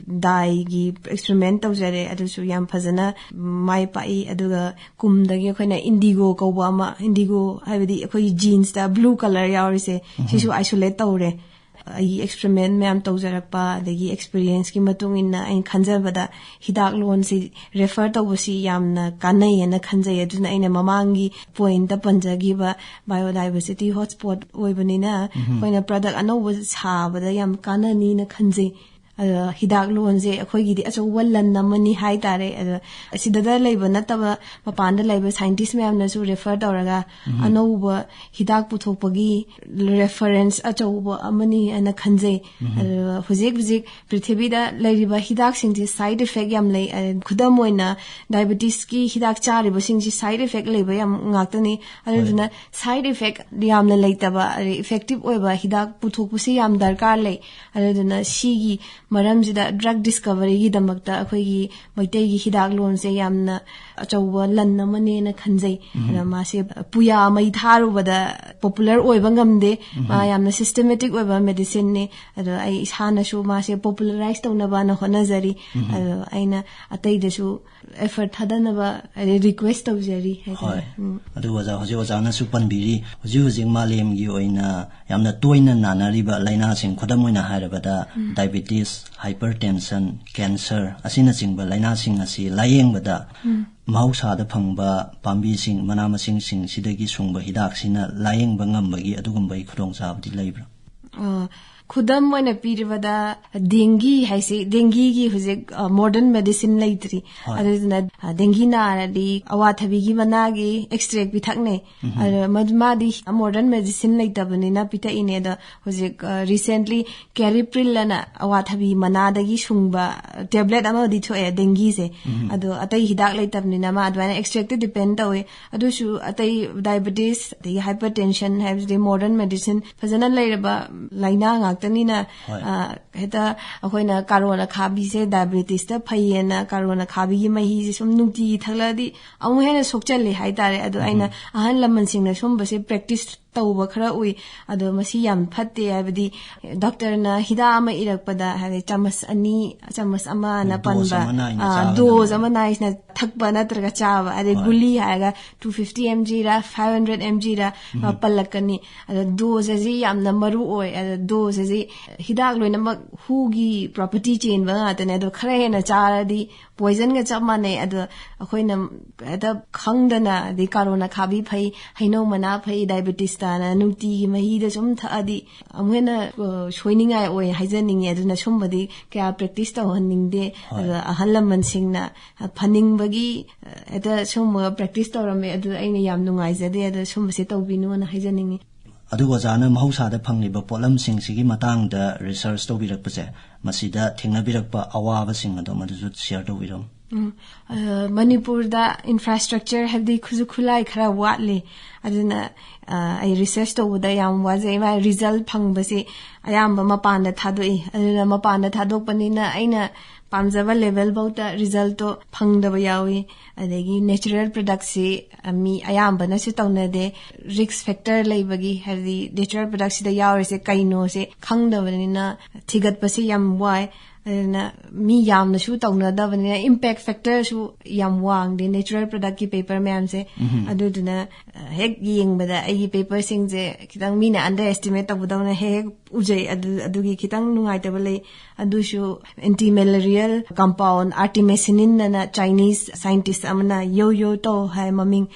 ꯗꯥꯏꯒꯤ ꯑꯦꯛꯁꯄꯦꯔꯤꯃꯦꯟ ꯇꯧꯖꯔꯦ꯫ ꯑꯗꯨꯁꯨ ꯌꯥꯝ ꯐꯖꯅ ꯃꯥꯏ ꯄꯥꯛꯏ꯫ ꯑꯗꯨꯒ ꯀꯨꯝꯗꯒꯤ ꯑꯩꯈꯣꯏꯅ ꯏꯟꯗꯤꯒꯣ ꯀꯧꯕ ꯑꯃ, ꯏꯟꯗꯤꯒꯣ ꯍꯥꯏꯕꯗꯤ ꯑꯩꯈꯣꯏꯒꯤ ꯖꯤꯟꯁꯇ ꯕ꯭ꯂꯨ ꯀꯂꯔ ꯌꯥꯎꯔꯤꯁꯦ, ꯁꯤꯁꯨ ꯑꯥꯏꯁꯣꯂꯦꯠ ꯇꯧꯔꯦ꯫ ꯑꯩꯒꯤ ꯑꯦꯛꯁꯄꯦꯔꯤꯃꯦꯟ ꯃꯌꯥꯝ ꯇꯧꯖꯔꯛꯄ ꯑꯗꯒꯤ ꯑꯦꯛꯁꯄꯤꯔꯤꯌꯦꯟꯁꯀꯤ ꯃꯇꯨꯡ ꯏꯟꯅ ꯑꯩꯅ ꯈꯟꯖꯕꯗ ꯍꯤꯗꯥꯛ ꯂꯣꯟꯁꯤ ꯔꯦꯐꯔ ꯇꯧꯕꯁꯤ ꯌꯥꯝꯅ ꯀꯥꯟꯅꯩꯌꯦꯅ ꯈꯟꯖꯩ꯫ ꯑꯗꯨꯅ ꯑꯩꯅ ꯃꯃꯥꯡꯒꯤ ꯄꯣꯏꯟꯠꯇ ꯄꯟꯖꯈꯤꯕ ꯕꯥꯏꯑꯣꯗꯥꯏꯕꯔꯁꯤꯇꯤ ꯍꯣꯠꯁ꯭ꯄꯣꯠ ꯑꯣꯏꯕꯅꯤꯅ ꯑꯩꯈꯣꯏꯅ ꯄ꯭ꯔꯗꯛ ꯑꯅꯧꯕ ꯁꯥꯕꯗ ꯌꯥꯝ ꯀꯥꯟꯅꯅꯤꯅ ꯈꯟꯖꯩ꯫ ꯑꯗꯣ ꯍꯤꯗꯥꯛ ꯂꯣꯟꯁꯦ ꯑꯩꯈꯣꯏꯒꯤꯗꯤ ꯑꯆꯧꯕ ꯂꯟ ꯑꯃꯅꯤ ꯍꯥꯏꯇꯥꯔꯦ꯫ ꯑꯗꯣ ꯑꯁꯤꯗꯗ ꯂꯩꯕ ꯅꯠꯇꯕ, ꯃꯄꯥꯟꯗ ꯂꯩꯕ scientist ꯃꯌꯥꯝꯅꯁꯨ refer ꯇꯧꯔꯒ ꯑꯅꯧꯕ ꯍꯤꯗꯥꯛ ꯄꯨꯊꯣꯛꯄꯒꯤ reference ꯑꯆꯧꯕ ꯑꯃꯅꯤ ꯍꯥꯏꯅ ꯈꯟꯖꯩ꯫ ꯑꯗꯣ ꯍꯧꯖꯤꯛ ꯍꯧꯖꯤꯛ ꯄ꯭ꯔꯤꯊꯤꯕꯤꯗ ꯂꯩꯔꯤꯕ ꯍꯤꯗꯥꯛꯁꯤꯡꯁꯦ side effect ꯌꯥꯝ ꯂꯩ꯫ ꯑ, ꯈꯨꯗꯝ ꯑꯣꯏꯅ diabetesꯀꯤ ꯍꯤꯗꯥꯛ ꯆꯥꯔꯤꯕꯁꯤꯡꯁꯤ side effect ꯂꯩꯕ ꯌꯥꯝ ꯉꯥꯛꯇꯅꯤ꯫ ꯑꯗꯨꯗꯨꯅ side effect ꯌꯥꯝꯅ ꯂꯩꯇꯕ, ꯑꯗꯩ effective ꯑꯣꯏꯕ ꯍꯤꯗꯥꯛ ꯄꯨꯊꯣꯛꯄꯁꯤ ꯌꯥꯝ ꯗꯔꯀꯥꯔ ꯂꯩ꯫ ꯑꯗꯨꯗꯨꯅ ꯁꯤꯒꯤ ꯃꯔꯝꯁꯤꯗ drug discoveryꯒꯤꯗꯃꯛꯇ ꯑꯩꯈꯣꯏꯒꯤ ꯃꯩꯇꯩꯒꯤ ꯍꯤꯗꯥꯛ ꯂꯣꯟꯁꯦ ꯌꯥꯝꯅ ꯑꯆꯧꯕ ꯂꯟ ꯑꯃꯅꯦꯅ ꯈꯟꯖꯩ꯫ ꯑꯗ ꯃꯥꯁꯦ ꯄꯨꯌꯥ ꯃꯩ ꯊꯥꯔꯨꯕꯗ popular ꯑꯣꯏꯕ ꯉꯝꯗꯦ꯫ ꯃꯥ ꯌꯥꯝꯅ systematic ꯑꯣꯏꯕ medicineꯅꯦ꯫ ꯑꯗꯣ ꯑꯩ ꯏꯁꯥꯅꯁꯨ ꯃꯥꯁꯦ popularize ꯇꯧꯅꯕꯅ ꯍꯣꯠꯅꯖꯔꯤ꯫ ꯑꯗꯣ ꯑꯩꯅ ꯑꯇꯩꯗꯁꯨ effort ꯊꯥꯗꯅꯕ, ꯍꯥꯏꯗꯤ, request ꯇꯧꯖꯔꯤ ꯍꯥꯏꯇꯥꯔꯦ꯫ ꯍꯣꯏ꯫ ꯎꯝ꯫ ꯑꯗꯨ ꯑꯣꯖꯥ, ꯍꯧꯖꯤꯛ ꯑꯣꯖꯥꯅꯁꯨ ꯄꯟꯕꯤꯔꯤ, ꯍꯧꯖꯤꯛ ꯍꯧꯖꯤꯛ ꯃꯥꯂꯦꯝꯒꯤ ꯑꯣꯏꯅ ꯌꯥꯝꯅ ꯇꯣꯏꯅ ꯅꯥꯅꯔꯤꯕ ꯂꯥꯏꯅꯥꯁꯤꯡ, ꯈꯨꯗꯝ ꯑꯣꯏꯅ ꯍꯥꯏꯔꯕꯗ diabetes, hypertension, cancer ꯑꯁꯤꯅꯆꯤꯡꯕ ꯂꯥꯏꯅꯥꯁꯤꯡ ꯑꯁꯤ ꯂꯥꯌꯦꯡꯕꯗ ꯃꯍꯧꯁꯥꯗ ꯐꯪꯕ ꯄꯥꯝꯕꯤꯁꯤꯡ, ꯃꯅꯥ ꯃꯁꯤꯡꯁꯤꯡ ꯁꯤꯗꯒꯤ ꯁꯨꯡꯕ ꯍꯤꯗꯥꯛꯁꯤꯅ ꯂꯥꯌꯦꯡꯕ ꯉꯝꯕꯒꯤ ꯑꯗꯨꯒꯨꯝꯕꯒꯤ ꯈꯨꯗꯣꯡꯆꯥꯕꯗꯤ ꯂꯩꯕ꯭ꯔꯥ? ꯑ, ꯈꯨꯗꯝ ꯑꯣꯏꯅ ꯄꯤꯔꯕꯗ dengue ꯍꯥꯏꯁꯤ, dengueꯒꯤ ꯍꯧꯖꯤꯛ, ꯑ, modern medicine ꯂꯩꯇ꯭ꯔꯤ꯫ ꯍꯣꯏ꯫ ꯑꯗꯨꯗꯨꯅ, ꯑ, dengue ꯅꯥꯔꯗꯤ ꯑꯋꯥꯊꯕꯤꯒꯤ ꯃꯅꯥꯒꯤ extract ꯄꯤꯊꯛꯅꯩ꯫ ꯑꯗꯣ ꯃꯗꯨ, ꯃꯥꯗꯤ modern medicine ꯂꯩꯇꯕꯅꯤꯅ ꯄꯤꯊꯛꯏꯅꯦ꯫ ꯑꯗꯣ ꯍꯧꯖꯤꯛ, ꯑ, recently caripryl ꯑꯅ ꯑꯋꯥꯊꯕꯤ ꯃꯅꯥꯗꯒꯤ ꯁꯨꯡꯕ tablet ꯑꯃꯗꯤ ꯊꯣꯛꯑꯦ dengueꯁꯦ꯫ ꯑꯗꯣ ꯑꯇꯩ ꯍꯤꯗꯥꯛ ꯂꯩꯇꯕꯅꯤꯅ ꯃꯥ ꯑꯗꯨꯃꯥꯏꯅ extractꯇ depend ꯇꯧꯋꯦ꯫ ꯑꯗꯨꯁꯨ ꯑꯇꯩ diabetes, ꯑꯗꯒꯤ hypertension ꯍꯥꯏꯕꯁꯤꯗꯤ modern medicine ꯐꯖꯅ ꯂꯩꯔꯕ ꯂꯥꯏꯅꯥ ꯉꯥꯛꯇꯅꯤꯅ, ꯍꯣꯏ꯫ ꯑ, ꯍꯦꯛꯇ ꯑꯩꯈꯣꯏꯅ ꯀꯥꯔꯣꯟ ꯑꯈꯥꯕꯤꯁꯦ diabetesꯇ ꯐꯩꯌꯦꯅ ꯀꯥꯔꯣꯟ ꯑꯈꯥꯕꯤꯒꯤ ꯃꯍꯤꯁꯦ ꯁꯨꯝ ꯅꯨꯡꯇꯤꯒꯤ ꯊꯛꯂꯛꯑꯗꯤ ꯑꯃꯨꯛ ꯍꯦꯟꯅ ꯁꯣꯛꯆꯜꯂꯦ ꯍꯥꯏꯇꯥꯔꯦ꯫ ꯑꯗꯣ ꯑꯩꯅ ꯑꯍꯜ ꯂꯃꯟꯁꯤꯡꯅ ꯁꯨꯝꯕꯁꯦ practice ꯇꯧꯕ ꯈꯔ ꯎꯏ꯫ ꯑꯗꯣ ꯃꯁꯤ ꯌꯥꯝ ꯐꯠꯇꯦ, ꯍꯥꯏꯕꯗꯤ doctorꯅ ꯍꯤꯗꯥꯛ ꯑꯃ ꯏꯔꯛꯄꯗ, ꯍꯥꯏꯗꯤ ꯆꯥꯃꯁ ꯑꯅꯤ, ꯆꯥꯃꯁ ꯑꯃꯅ ꯗꯣꯁ ꯄꯟꯕ, ꯑꯃ ꯅꯥꯏꯅ ꯑꯥ, ꯆꯥꯒꯗꯕꯅꯤ꯫ ꯗꯣꯁ ꯑꯃ ꯅꯥꯏꯅ ꯊꯛꯄ ꯅꯠꯇ꯭ꯔꯒ ꯆꯥꯕ, ꯑꯗꯩ ꯍꯣꯏ꯫ ꯒꯨꯂꯤ ꯍꯥꯏꯔꯒ two fifty mgꯔ five hundred mgꯔ, ꯑ, ꯄꯜꯂꯛꯀꯅꯤ꯫ ꯑꯗꯣ dose ꯑꯁꯤ ꯌꯥꯝꯅ ꯃꯔꯨ ꯑꯣꯏ꯫ ꯑꯗꯣ dose ꯑꯁꯤ ꯍꯤꯗꯥꯛ ꯂꯣꯏꯅꯃꯛ ꯍꯨꯒꯤ property ꯆꯦꯟꯕ ꯉꯥꯛꯇꯅꯦ꯫ ꯑꯗꯣ ꯈꯔ ꯍꯦꯟꯅ ꯆꯥꯔꯗꯤ ꯄꯣꯏꯖꯟꯒ ꯆꯞ ꯃꯥꯟꯅꯩ꯫ ꯑꯗꯣ ꯑꯩꯈꯣꯏꯅ ꯍꯦꯛꯇ ꯈꯪꯗꯅ, ꯑꯗꯩ ꯀꯥꯔꯣꯟ ꯑꯈꯥꯕꯤ ꯐꯩ, ꯍꯩꯅꯧ ꯃꯅꯥ ꯐꯩ, ꯗꯥꯏꯕꯦꯇꯤꯁꯇꯅ ꯅꯨꯡꯇꯤꯒꯤ ꯃꯍꯤꯗ ꯁꯨꯝ ꯊꯛꯑꯗꯤ ꯑꯃꯨꯛ ꯍꯦꯟꯅ ꯑ, ꯁꯣꯏꯅꯤꯡꯉꯥꯏ ꯑꯣꯏ ꯍꯥꯏꯖꯅꯤꯡꯉꯤ꯫ ꯑꯗꯨꯅ ꯁꯨꯝꯕꯗꯤ ꯀꯌꯥ ꯄ꯭ꯔꯦꯛꯇꯤꯁ ꯇꯧꯍꯟꯅꯤꯡꯗꯦ꯫ ꯍꯣꯏ꯫ ꯑꯗꯣ ꯑꯍꯜ ꯂꯃꯟꯁꯤꯡꯅ ꯐꯅꯤꯡꯕꯒꯤ ꯑ, ꯍꯦꯛꯇ ꯁꯨꯝꯕ ꯄ꯭ꯔꯦꯛꯇꯤꯁ ꯇꯧꯔꯝꯃꯦ꯫ ꯑꯗꯨ ꯑꯩꯅ ꯌꯥꯝ ꯅꯨꯡꯉꯥꯏꯖꯗꯦ꯫ ꯑꯗꯣ ꯁꯨꯝꯕꯁꯦ ꯇꯧꯕꯤꯅꯣꯅ ꯍꯥꯏꯖꯅꯤꯡꯉꯤ꯫ ꯑꯗꯨꯒ ꯑꯣꯖꯥꯅ ꯃꯍꯧꯁꯥꯗ ꯐꯪꯂꯤꯕ ꯄꯣꯠꯂꯝꯁꯤꯡꯁꯤꯒꯤ ꯃꯇꯥꯡꯗ ꯔꯤꯁꯔꯁ ꯇꯧꯕꯤꯔꯛꯄꯁꯦ, ꯃꯁꯤꯗ ꯊꯦꯡꯅꯕꯤꯔꯛꯄ ꯑꯋꯥꯕꯁꯤꯡ ꯑꯗꯣ ꯃꯗꯨꯁꯨ ꯁꯤꯌꯔ ꯇꯧꯕꯤꯔꯝꯃꯨ꯫ ꯎꯝ, ꯑ, ꯃꯅꯤꯄꯨꯔꯗ ꯏꯟꯐ꯭ꯔꯥꯁ꯭ꯇ꯭ꯔꯛꯆꯔ, ꯍꯥꯏꯕꯗꯤ ꯈꯨꯠꯁꯨ ꯈꯨꯠꯂꯥꯏ ꯈꯔ ꯋꯥꯠꯂꯤ꯫ ꯑꯗꯨꯅ ꯑ, ꯑꯩ ꯔꯤꯁꯔꯁ ꯇꯧꯕꯗ ꯌꯥꯝ ꯋꯥꯖꯩ꯫ ꯃꯥ ꯔꯤꯖꯜ ꯐꯪꯕꯁꯤ ꯑꯌꯥꯝꯕ ꯃꯄꯥꯟꯗ ꯊꯥꯗꯣꯛꯏ꯫ ꯑꯗꯨꯅ ꯃꯄꯥꯟꯗ ꯊꯥꯗꯣꯛꯄꯅꯤꯅ ꯑꯩꯅ ꯄꯥꯝꯖꯕ ꯂꯦꯚꯦꯜꯐꯧꯗ ꯔꯤꯖꯜꯇꯣ ꯐꯪꯗꯕ ꯌꯥꯎꯏ꯫ ꯑꯗꯒꯤ ꯅꯦꯆꯔꯦꯜ ꯄ꯭ꯔꯗꯛꯁꯤ ꯃꯤ ꯑꯌꯥꯝꯕꯅꯁꯨ ꯇꯧꯅꯗꯦ꯫ ꯔꯤꯛꯁ ꯐꯦꯛꯇꯔ ꯂꯩꯕꯒꯤ, ꯍꯥꯏꯕꯗꯤ ꯅꯦꯆꯔꯦꯜ ꯄ꯭ꯔꯗꯛꯁꯤꯗ ꯌꯥꯎꯔꯤꯁꯦ ꯀꯩꯅꯣꯁꯦ ꯈꯪꯗꯕꯅꯤꯅ ꯊꯤꯒꯠꯄꯁꯦ ꯌꯥꯝ ꯋꯥꯏ꯫ ꯑꯗꯨꯅ ꯃꯤ ꯌꯥꯝꯅꯁꯨ ꯇꯧꯅꯗꯕꯅꯤꯅ ꯏꯝꯄꯦꯛ ꯐꯦꯛꯇꯔꯁꯨ ꯌꯥꯝ ꯋꯥꯡꯗꯦ ꯅꯦꯆꯔꯦꯜ ꯄ꯭ꯔꯗꯛꯀꯤ ꯄꯦꯄꯔ ꯃꯌꯥꯝꯁꯦ꯫ ꯑꯗꯨꯗꯨꯅ ꯑ, ꯍꯦꯛ ꯌꯦꯡꯕꯗ ꯑꯩꯒꯤ ꯄꯦꯄꯔꯁꯤꯡꯁꯦ ꯈꯤꯇꯪ ꯃꯤꯅ ꯑꯟꯗꯔ ꯑꯦꯁꯇꯤꯃꯦꯠ ꯇꯧꯕꯗꯧꯅ ꯍꯦꯛ ꯍꯦꯛ ꯎꯖꯩ꯫ ꯑꯗꯨ, ꯑꯗꯨꯒꯤ ꯈꯤꯇꯪ ꯅꯨꯡꯉꯥꯏꯇꯕ ꯂꯩ꯫ ꯑꯗꯨꯁꯨ ꯑꯦꯟꯇꯤ ꯃꯦꯂꯦꯔꯤꯌꯦꯜ ꯀꯝꯄꯥꯎꯟ ꯑꯥꯔꯇꯤꯃꯦꯁꯤꯅꯤꯟ ꯑꯅ ꯆꯥꯏꯅꯤꯁ ꯁꯥꯏꯟꯇꯤꯁ ꯑꯃꯅ ꯌꯣ ꯌꯣ ꯇꯧ ꯍꯥꯏ ꯃꯃꯤꯡ꯫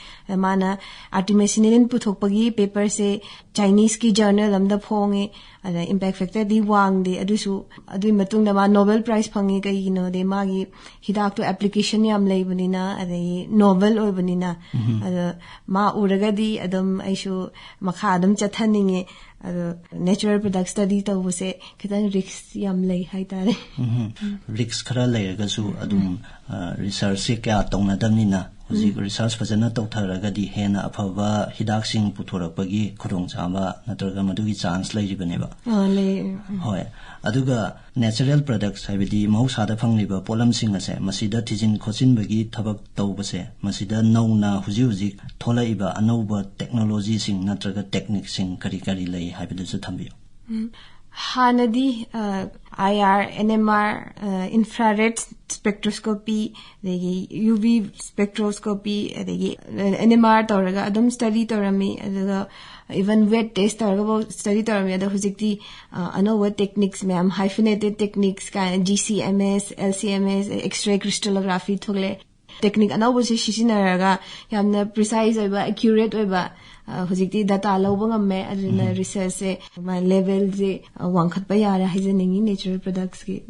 ꯃꯥꯅ ꯑꯥꯔꯇꯤꯃꯦꯁꯤꯅꯤꯟ ꯄꯨꯊꯣꯛꯄꯒꯤ ꯄꯦꯄꯔꯁꯦ ꯆꯥꯏꯅꯤꯁꯀꯤ ꯖꯔꯅꯦꯜ ꯑꯃꯗ ꯐꯣꯡꯉꯦ꯫ ꯑꯗ ꯏꯝꯄꯦꯛ ꯐꯦꯛꯇꯔꯗꯤ ꯋꯥꯡꯗꯦ꯫ ꯑꯗꯨꯁꯨ ꯑꯗꯨꯒꯤ ꯃꯇꯨꯡꯗ ꯃꯥ ꯅꯣꯕꯦꯜ ꯄ꯭ꯔꯥꯏꯖ ꯐꯪꯉꯤ꯫ ꯀꯩꯒꯤꯅꯣꯗꯤ ꯃꯥꯒꯤ ꯍꯤꯗꯥꯛꯇꯣ ꯑꯦꯄ꯭ꯂꯤꯀꯦꯁꯟ ꯌꯥꯝ ꯂꯩꯕꯅꯤꯅ, ꯑꯗꯒꯤ ꯅꯣꯕꯦꯜ ꯑꯣꯏꯕꯅꯤꯅ꯫ ꯑꯗꯣ ꯃꯥ ꯎꯔꯒꯗꯤ ꯑꯗꯨꯝ ꯑꯩꯁꯨ ꯃꯈꯥ ꯑꯗꯨꯝ ꯆꯠꯊꯅꯤꯡꯉꯦ꯫ ꯑꯗꯣ ꯅꯦꯆꯔꯦꯜ ꯄ꯭ꯔꯗꯛ ꯁ꯭ꯇꯗꯤ ꯇꯧꯕꯁꯦ ꯈꯤꯇꯪ ꯔꯤꯛꯁ ꯌꯥꯝ ꯂꯩ ꯍꯥꯏꯇꯥꯔꯦ꯫ ꯔꯤꯛꯁ ꯈꯔ ꯂꯩꯔꯒꯁꯨ ꯑꯗꯨꯝ, ꯑ, ꯔꯤꯁꯔꯁꯁꯦ ꯀꯌꯥ ꯇꯧꯅꯗꯕꯅꯤꯅ, ꯍꯧꯖꯤꯛ ꯔꯤꯁꯔꯁ ꯐꯖꯅ ꯇꯧꯊꯔꯒꯗꯤ ꯍꯦꯟꯅ ꯑꯐꯕ ꯍꯤꯗꯥꯛꯁꯤꯡ ꯄꯨꯊꯣꯔꯛꯄꯒꯤ ꯈꯨꯗꯣꯡꯆꯥꯕ ꯅꯠꯇ꯭ꯔꯒ ꯃꯗꯨꯒꯤ ꯆꯥꯟꯁ ꯂꯩꯔꯤꯕꯅꯦꯕ꯫ ꯑꯥ, ꯂꯩ꯫ ꯍꯣꯏ꯫ ꯑꯗꯨꯒ ꯅꯦꯆꯔꯦꯜ ꯄ꯭ꯔꯗꯛꯁ, ꯍꯥꯏꯕꯗꯤ ꯃꯍꯧꯁꯥꯗ ꯐꯪꯂꯤꯕ ꯄꯣꯠꯂꯝꯁꯤꯡ ꯑꯁꯦ, ꯃꯁꯤꯗ ꯊꯤꯖꯤꯟ ꯈꯣꯠꯆꯤꯟꯕꯒꯤ ꯊꯕꯛ ꯇꯧꯕꯁꯦ, ꯃꯁꯤꯗ ꯅꯧꯅ ꯍꯧꯖꯤꯛ ꯍꯧꯖꯤꯛ ꯊꯣꯛꯂꯛꯏꯕ ꯑꯅꯧꯕ ꯇꯦꯛꯅꯣꯂꯣꯖꯤꯁꯤꯡ ꯅꯠꯇ꯭ꯔꯒ ꯇꯦꯛꯅꯤꯛꯁꯤꯡ ꯀꯔꯤ ꯀꯔꯤ ꯂꯩ ꯍꯥꯏꯕꯗꯨꯁꯨ ꯊꯝꯕꯤꯌꯨ꯫ ꯎꯝ꯫ ꯍꯥꯟꯅꯗꯤ I R, N M R, infrared spectroscopy, ꯑꯗꯒꯤ ꯌꯨ ꯚꯤ ꯁ꯭ꯄꯦꯛꯇ꯭ꯔꯣꯁꯀꯣꯄꯤ, ꯑꯗꯒꯤ ꯑꯦꯟ ꯑꯦꯝ ꯑꯥꯔ ꯇꯧꯔꯒ ꯑꯗꯨꯝ ꯁ꯭ꯇꯗꯤ ꯇꯧꯔꯝꯃꯤ꯫ ꯑꯗꯨꯒ ꯏꯚꯟ ꯋꯦꯠ ꯇꯦꯁ ꯇꯧꯔꯒꯐꯥꯎ ꯁ꯭ꯇꯗꯤ ꯇꯧꯔꯝꯃꯤ꯫ ꯑꯗꯣ ꯍꯧꯖꯤꯛꯇꯤ ꯑ, ꯑꯅꯧꯕ ꯇꯦꯛꯅꯤꯛꯁ ꯃꯌꯥꯝ, ꯍꯥꯏꯐꯤꯅꯦꯇꯦꯗ ꯇꯦꯛꯅꯤꯛꯁ ꯀꯥꯏꯅ, ꯖꯤ ꯁꯤ ꯑꯦꯝ ꯑꯦꯁ, ꯑꯦꯜ ꯁꯤ ꯑꯦꯝ ꯑꯦꯁ, ꯑꯦꯛꯁ ꯔꯦ ꯀ꯭ꯔꯤꯁꯇꯦꯂꯣꯒ꯭ꯔꯥꯐꯤ ꯊꯣꯛꯂꯛꯑꯦ꯫ ꯇꯦꯛꯅꯤꯛ ꯑꯅꯧꯕꯁꯦ ꯁꯤꯖꯤꯟꯅꯔꯒ ꯌꯥꯝꯅ ꯄ꯭ꯔꯤꯁꯥꯏꯁ ꯑꯣꯏꯕ, ꯑꯦꯀ꯭ꯌꯨꯔꯦꯠ ꯑꯣꯏꯕ, ꯑ, ꯍꯧꯖꯤꯛꯇꯤ ꯗꯇꯥ ꯂꯧꯕ ꯉꯝꯃꯦ꯫ ꯑꯗꯨꯅ ꯔꯤꯁꯔꯆꯁꯦ ꯂꯦꯚꯦꯜꯁꯦ ꯋꯥꯡꯈꯠꯄ ꯌꯥꯔꯦ ꯍꯥꯏꯖꯅꯤꯡꯉꯤ ꯅꯦꯆꯔꯦꯜ ꯄ꯭ꯔꯗꯛꯁꯀꯤ꯫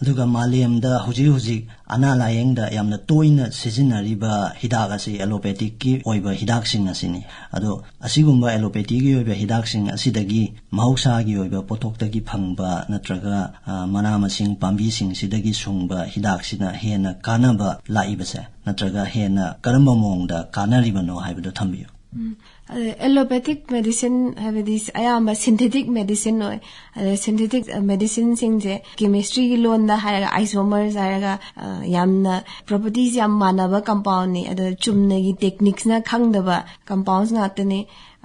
ꯑꯗꯨꯒ ꯃꯥꯂꯦꯝꯗ ꯍꯧꯖꯤꯛ ꯍꯧꯖꯤꯛ ꯑꯅꯥ ꯂꯥꯌꯦꯡꯗ ꯌꯥꯝꯅ ꯇꯣꯏꯅ ꯁꯤꯖꯤꯟꯅꯔꯤꯕ ꯍꯤꯗꯥꯛ ꯑꯁꯤ ꯑꯦꯂꯣꯄꯦꯊꯤꯛꯀꯤ ꯑꯣꯏꯕ ꯍꯤꯗꯥꯛꯁꯤꯡ ꯑꯁꯤꯅꯤ꯫ ꯑꯗꯣ ꯑꯁꯤꯒꯨꯝꯕ ꯑꯦꯂꯣꯄꯦꯊꯤꯒꯤ ꯑꯣꯏꯕ ꯍꯤꯗꯥꯛꯁꯤꯡ ꯑꯁꯤꯗꯒꯤ ꯃꯍꯧꯁꯥꯒꯤ ꯑꯣꯏꯕ ꯄꯣꯠꯊꯣꯛꯇꯒꯤ ꯐꯪꯕ ꯅꯠꯇ꯭ꯔꯒ, ꯑ, ꯃꯅꯥ ꯃꯁꯤꯡ ꯄꯥꯝꯕꯤꯁꯤꯡꯁꯤꯗꯒꯤ ꯁꯨꯡꯕ ꯍꯤꯗꯥꯛꯁꯤꯅ ꯍꯦꯟꯅ ꯀꯥꯟꯅꯕ ꯂꯥꯛꯏꯕꯁꯦ, ꯅꯠꯇ꯭ꯔꯒ ꯍꯦꯟꯅ ꯀꯔꯝꯕ ꯃꯑꯣꯡꯗ ꯀꯥꯟꯅꯔꯤꯕꯅꯣ ꯍꯥꯏꯕꯗꯣ ꯊꯝꯕꯤꯌꯨ꯫ ꯎꯝ, ꯑꯗ ꯑꯦꯂꯣꯄꯦꯊꯤꯛ ꯃꯦꯗꯤꯁꯤꯟ ꯍꯥꯏꯕꯗꯤ ꯑꯌꯥꯝꯕ ꯁꯤꯟꯊꯦꯇꯤꯛ ꯃꯦꯗꯤꯁꯤꯟ ꯑꯣꯏ꯫ ꯑꯗ ꯁꯤꯟꯊꯦꯇꯤꯛ ꯃꯦꯗꯤꯁꯤꯟꯁꯤꯡꯁꯦ ꯀꯦꯃꯤꯁꯇ꯭ꯔꯤꯒꯤ ꯂꯣꯟꯗ ꯍꯥꯏꯔꯒ ꯑꯥꯏꯁꯣꯃꯔꯁ ꯍꯥꯏꯔꯒ, ꯑ, ꯌꯥꯝꯅ ꯄ꯭ꯔꯣꯄꯔꯇꯤꯁ ꯌꯥꯝ ꯃꯥꯟꯅꯕ ꯀꯝꯄꯥꯎꯟꯅꯤ꯫ ꯑꯗ ꯆꯨꯝꯅꯒꯤ ꯇꯦꯛꯅꯤꯛꯁꯅ ꯈꯪꯗꯕ ꯀꯝꯄꯥꯎꯟꯁ ꯉꯥꯛꯇꯅꯤ꯫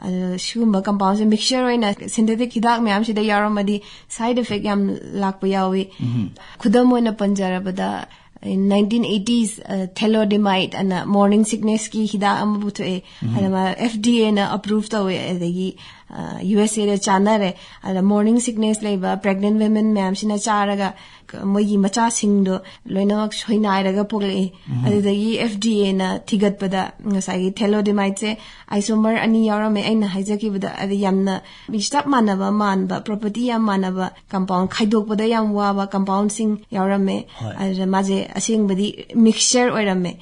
ꯑꯗꯣ ꯁꯤꯒꯨꯝꯕ ꯀꯝꯄꯥꯎꯟꯁꯦ ꯃꯤꯛꯁꯆꯔ ꯑꯣꯏꯅ ꯁꯤꯟꯊꯦꯇꯤꯛ ꯍꯤꯗꯥꯛ ꯃꯌꯥꯝꯁꯤꯗ ꯌꯥꯎꯔꯝꯃꯗꯤ ꯁꯥꯏꯗ ꯏꯐꯦꯛ ꯌꯥꯝ ꯂꯥꯛꯄ ꯌꯥꯎꯏ꯫ ꯈꯨꯗꯝ ꯑꯣꯏꯅ ꯄꯟꯖꯔꯕꯗ, ꯅꯥꯏꯟꯇꯤꯟ ꯑꯩꯠꯇꯤꯁ, ꯊꯦꯂꯣꯗꯤꯃꯥꯏꯠ ꯑꯅ ꯃꯣꯔꯅꯤꯡ ꯁꯤꯛꯅꯦꯁꯀꯤ ꯍꯤꯗꯥꯛ ꯑꯃ ꯄꯨꯊꯣꯛꯑꯦ꯫ ꯑꯗ ꯃꯥ ꯑꯦꯐ ꯗꯤ ꯑꯦꯅ ꯑꯦꯄ꯭ꯔꯨꯚ ꯇꯧꯋꯦ, ꯑꯗꯒꯤ ꯌꯨ ꯑꯦꯁ ꯑꯦꯗ ꯆꯥꯟꯅꯔꯦ꯫ ꯑꯗ ꯃꯣꯔꯅꯤꯡ ꯁꯤꯛꯅꯦꯁ ꯂꯩꯕ ꯄ꯭ꯔꯦꯒꯅꯦꯟ ꯋꯤꯃꯦꯟ ꯃꯌꯥꯝꯁꯤꯅ ꯆꯥꯔꯒ ꯃꯣꯏꯒꯤ ꯃꯆꯥꯁꯤꯡꯗꯣ ꯂꯣꯏꯅꯃꯛ ꯁꯣꯏꯅꯥꯏꯔꯒ ꯄꯣꯛꯂꯛꯏ꯫ ꯑꯗꯨꯗꯒꯤ ꯑꯦꯐ ꯗꯤ ꯑꯦꯅ ꯊꯤꯒꯠꯄꯗ ꯉꯁꯥꯏꯒꯤ ꯊꯦꯂꯣꯗꯤꯃꯥꯏꯠꯁꯦ ꯑꯥꯏꯁꯣꯃꯔ ꯑꯅꯤ ꯌꯥꯎꯔꯝꯃꯦ, ꯑꯩꯅ ꯍꯥꯏꯖꯈꯤꯕꯗ꯫ ꯑꯗ ꯌꯥꯝꯅ ꯆꯞ ꯃꯥꯟꯅꯕ ꯃꯥꯟꯕ, ꯄ꯭ꯔꯣꯄꯔꯇꯤ ꯌꯥꯝ ꯃꯥꯟꯅꯕ ꯀꯝꯄꯥꯎꯟ, ꯈꯥꯏꯗꯣꯛꯄꯗ ꯌꯥꯝ ꯋꯥꯕ ꯀꯝꯄꯥꯎꯟꯁꯤꯡ ꯌꯥꯎꯔꯝꯃꯦ꯫ ꯍꯣꯏ꯫ ꯑꯗꯨꯗ ꯃꯥꯁꯦ ꯑꯁꯦꯡꯕꯗꯤ ꯃꯤꯛꯁꯆꯔ ꯑꯣꯏꯔꯝꯃꯦ꯫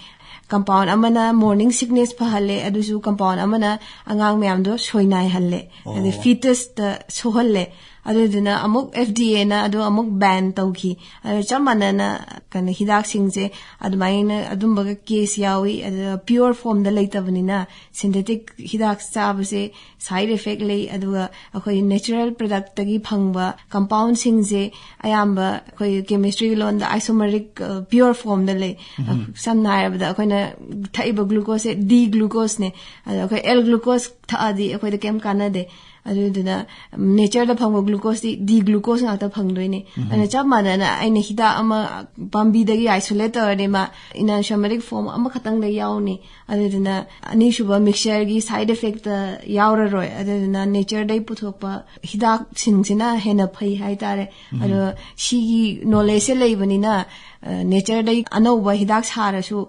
ꯀꯝꯄꯥꯎꯟ ꯑꯃꯅ ꯃꯣꯔꯅꯤꯡ ꯁꯤꯛꯅꯦꯁ ꯐꯍꯜꯂꯦ, ꯑꯗꯨꯁꯨ ꯀꯝꯄꯥꯎꯟ ꯑꯃꯅ ꯑꯉꯥꯡ ꯃꯌꯥꯝꯗꯣ ꯁꯣꯏꯅꯥꯏꯍꯜꯂꯦ, ꯑꯣ꯫ ꯑꯗꯩ ꯐꯤꯇꯁꯇ ꯁꯣꯛꯍꯜꯂꯦ꯫ ꯑꯗꯨꯗꯨꯅ ꯑꯃꯨꯛ ꯑꯦꯐ ꯗꯤ ꯑꯦꯅ ꯑꯗꯨ ꯑꯃꯨꯛ ꯕꯦꯟ ꯇꯧꯈꯤ꯫ ꯑꯗꯨ ꯆꯞ ꯃꯥꯟꯅꯅ ꯀꯩꯅꯣ ꯍꯤꯗꯥꯛꯁꯤꯡꯁꯦ ꯑꯗꯨꯃꯥꯏꯅ ꯑꯗꯨꯝꯕꯒ ꯀꯦꯁ ꯌꯥꯎꯏ꯫ ꯑꯗꯨꯒ ꯄꯤꯌꯣꯔ ꯐꯣꯝꯗ ꯂꯩꯇꯕꯅꯤꯅ ꯁꯤꯟꯊꯦꯇꯤꯛ ꯍꯤꯗꯥꯛ ꯆꯥꯕꯁꯦ ꯁꯥꯏꯗ ꯏꯐꯦꯛ ꯂꯩ꯫ ꯑꯗꯨꯒ ꯑꯩꯈꯣꯏ ꯅꯦꯆꯔꯦꯜ ꯄ꯭ꯔꯗꯛꯇꯒꯤ ꯐꯪꯕ ꯀꯝꯄꯥꯎꯟꯁꯤꯡꯁꯦ ꯑꯌꯥꯝꯕ ꯑꯩꯈꯣꯏ ꯀꯦꯃꯤꯁꯇ꯭ꯔꯤꯒꯤ ꯂꯣꯟꯗ ꯑꯥꯏꯁꯣꯃꯔꯤꯛ ꯄꯤꯌꯣꯔ ꯐꯣꯝꯗ ꯂꯩ꯫ ꯁꯝꯅ ꯍꯥꯏꯔꯕꯗ ꯑꯩꯈꯣꯏꯅ ꯊꯛꯏꯕ ꯒ꯭ꯂꯨꯀꯣꯁꯁꯦ ꯗꯤ ꯒ꯭ꯂꯨꯀꯣꯁꯅꯦ꯫ ꯑꯗꯣ ꯑꯩꯈꯣꯏ ꯑꯦꯜ ꯒ꯭ꯂꯨꯀꯣꯁ ꯊꯛꯑꯗꯤ ꯑꯩꯈꯣꯏꯗ ꯀꯩꯝ ꯀꯥꯟꯅꯗꯦ꯫ ꯑꯗꯨꯗꯨꯅ natureꯗ ꯐꯪꯕ glucoseꯇꯤ deglucose ꯉꯥꯛꯇ ꯐꯪꯗꯣꯏꯅꯦ꯫ ꯑꯗꯨꯅ ꯆꯞ ꯃꯥꯟꯅꯅ ꯑꯩꯅ ꯍꯤꯗꯥꯛ ꯑꯃ ꯄꯥꯝꯕꯤꯗꯒꯤ isolate ꯇꯧꯔꯗꯤ ꯃꯥ enantiomer form ꯑꯃꯈꯛꯇꯪꯗ ꯌꯥꯎꯅꯤ꯫ ꯑꯗꯨꯗꯨꯅ ꯑꯅꯤꯁꯨꯕ mixtureꯒꯤ side effect ꯌꯥꯎꯔꯔꯣꯏ꯫ ꯑꯗꯨꯗꯨꯅ natureꯗꯩ ꯄꯨꯊꯣꯛꯄ ꯍꯤꯗꯥꯛꯁꯤꯡꯁꯤꯅ ꯍꯦꯟꯅ ꯐꯩ ꯍꯥꯏꯇꯥꯔꯦ꯫ ꯑꯗꯣ ꯁꯤꯒꯤ knowledgeꯁꯦ ꯂꯩꯕꯅꯤꯅ natureꯗꯩ ꯑꯅꯧꯕ ꯍꯤꯗꯥꯛ ꯁꯥꯔꯁꯨ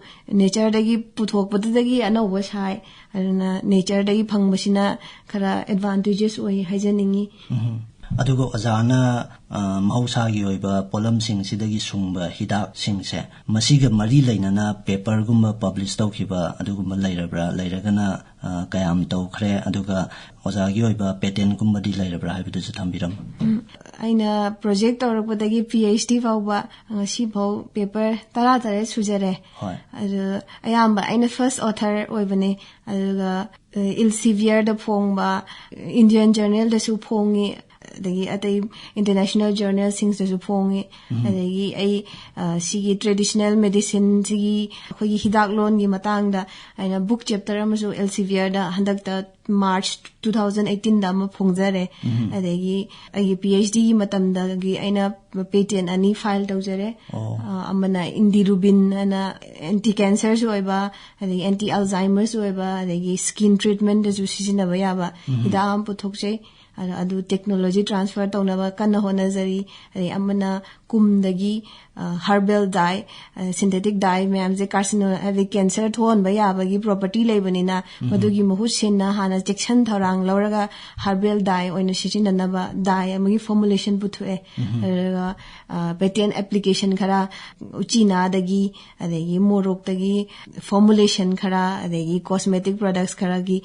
natureꯗꯒꯤ ꯄꯨꯊꯣꯛꯄꯗꯨꯗꯒꯤ ꯑꯅꯧꯕ ꯁꯥꯏ꯫ ꯑꯗꯨꯅ natureꯗꯒꯤ ꯐꯪꯕꯁꯤꯅ ꯈꯔ advantageous ꯑꯣꯏ ꯍꯥꯏꯖꯅꯤꯡꯉꯤ꯫ ꯑꯗꯨꯒ ꯑꯣꯖꯥꯅ ꯃꯍꯧꯁꯥꯒꯤ ꯑꯣꯏꯕ ꯄꯣꯠꯂꯝꯁꯤꯡꯁꯤꯗꯒꯤ ꯁꯨꯡꯕ ꯍꯤꯗꯥꯛꯁꯤꯡꯁꯦ, ꯃꯁꯤꯒ ꯃꯔꯤ ꯂꯩꯅꯅ paperꯒꯨꯝꯕ publish ꯇꯧꯈꯤꯕ ꯑꯗꯨꯒꯨꯝꯕ ꯂꯩꯔꯕ꯭ꯔꯥ? ꯂꯩꯔꯒꯅ ꯀꯌꯥꯝ ꯇꯧꯈ꯭ꯔꯦ? ꯑꯗꯨꯒ ꯑꯣꯖꯥꯒꯤ ꯑꯣꯏꯕ patentꯒꯨꯝꯕꯗꯤ ꯂꯩꯔꯕ꯭ꯔꯥ ꯍꯥꯏꯕꯗꯨꯁꯨ ꯊꯝꯕꯤꯔꯝꯃꯨ꯫ ꯑꯩꯅ project ꯇꯧꯔꯛꯄꯗꯒꯤ PhD ꯐꯥꯎꯕ ꯉꯁꯤꯐꯥꯎ paper ꯇꯔꯥ ꯇꯔꯦꯠ ꯁꯨꯖꯔꯦ꯫ ꯍꯣꯏ꯫ ꯑꯗꯨ ꯑꯌꯥꯝꯕ ꯑꯩꯅ first author ꯑꯣꯏꯕꯅꯦ꯫ ꯑꯗꯨꯒ Elsevierꯗ ꯐꯣꯡꯕ, Indian Journalꯗꯁꯨ ꯐꯣꯡꯉꯤ, ꯑꯗꯒꯤ ꯑꯇꯩ international journalꯁꯤꯡꯁꯤꯗꯁꯨ ꯐꯣꯡꯉꯤ꯫ ꯑꯗꯒꯤ ꯑꯩ ꯁꯤꯒꯤ traditional medicineꯁꯤꯒꯤ ꯑꯩꯈꯣꯏꯒꯤ ꯍꯤꯗꯥꯛꯂꯣꯟꯒꯤ ꯃꯇꯥꯡꯗ ꯑꯩꯅ book chapter ꯑꯃꯁꯨ Elsevierꯗ ꯍꯟꯗꯛꯇ March two thousand eighteenꯗ ꯑꯃ ꯐꯣꯡꯖꯔꯦ꯫ ꯑꯗꯒꯤ ꯑꯩꯒꯤ PhDꯒꯤ ꯃꯇꯝꯗꯒꯤ ꯑꯩꯅ patent ꯑꯅꯤ file ꯇꯧꯖꯔꯦ꯫ ꯑꯃꯅ indirubin ꯑꯅ anti cancerꯁꯨ ꯑꯣꯏꯕ, ꯑꯗꯒꯤ anti Alzheimerꯁꯨ ꯑꯣꯏꯕ, ꯑꯗꯒꯤ skin treatmentꯗꯁꯨ ꯁꯤꯖꯤꯟꯅꯕ ꯌꯥꯕ ꯍꯤꯗꯥꯛ ꯑꯃ ꯄꯨꯊꯣꯛꯆꯩ꯫ ꯑꯗꯣ ꯑꯗꯨ technology transfer ꯇꯧꯅꯕ ꯀꯟꯅ ꯍꯣꯠꯅꯖꯔꯤ꯫ ꯑꯗꯩ ꯑꯃꯅ ꯀꯨꯝꯗꯒꯤ herbal dye, synthetic dye ꯃꯌꯥꯝꯁꯦ carcino ꯍꯥꯏꯕꯗꯤ cancer ꯊꯣꯛꯍꯟꯕ ꯌꯥꯕꯒꯤ property ꯂꯩꯕꯅꯤꯅ ꯃꯗꯨꯒꯤ ꯃꯍꯨꯠ ꯁꯤꯟꯅ ꯍꯥꯟꯅ ꯆꯦꯛꯁꯤꯟ ꯊꯧꯔꯥꯡ ꯂꯧꯔꯒ herbal dye ꯑꯣꯏꯅ ꯁꯤꯖꯤꯟꯅꯅꯕ dye ꯑꯃꯒꯤ formulation ꯄꯨꯊꯣꯛꯑꯦ꯫ ꯑꯗꯨꯒ patent application ꯈꯔ ꯎꯆꯤꯅꯥꯗꯒꯤ, ꯑꯗꯒꯤ ꯃꯣꯔꯣꯛꯇꯒꯤ formulation ꯈꯔ, ꯑꯗꯒꯤ cosmetic products ꯈꯔꯒꯤ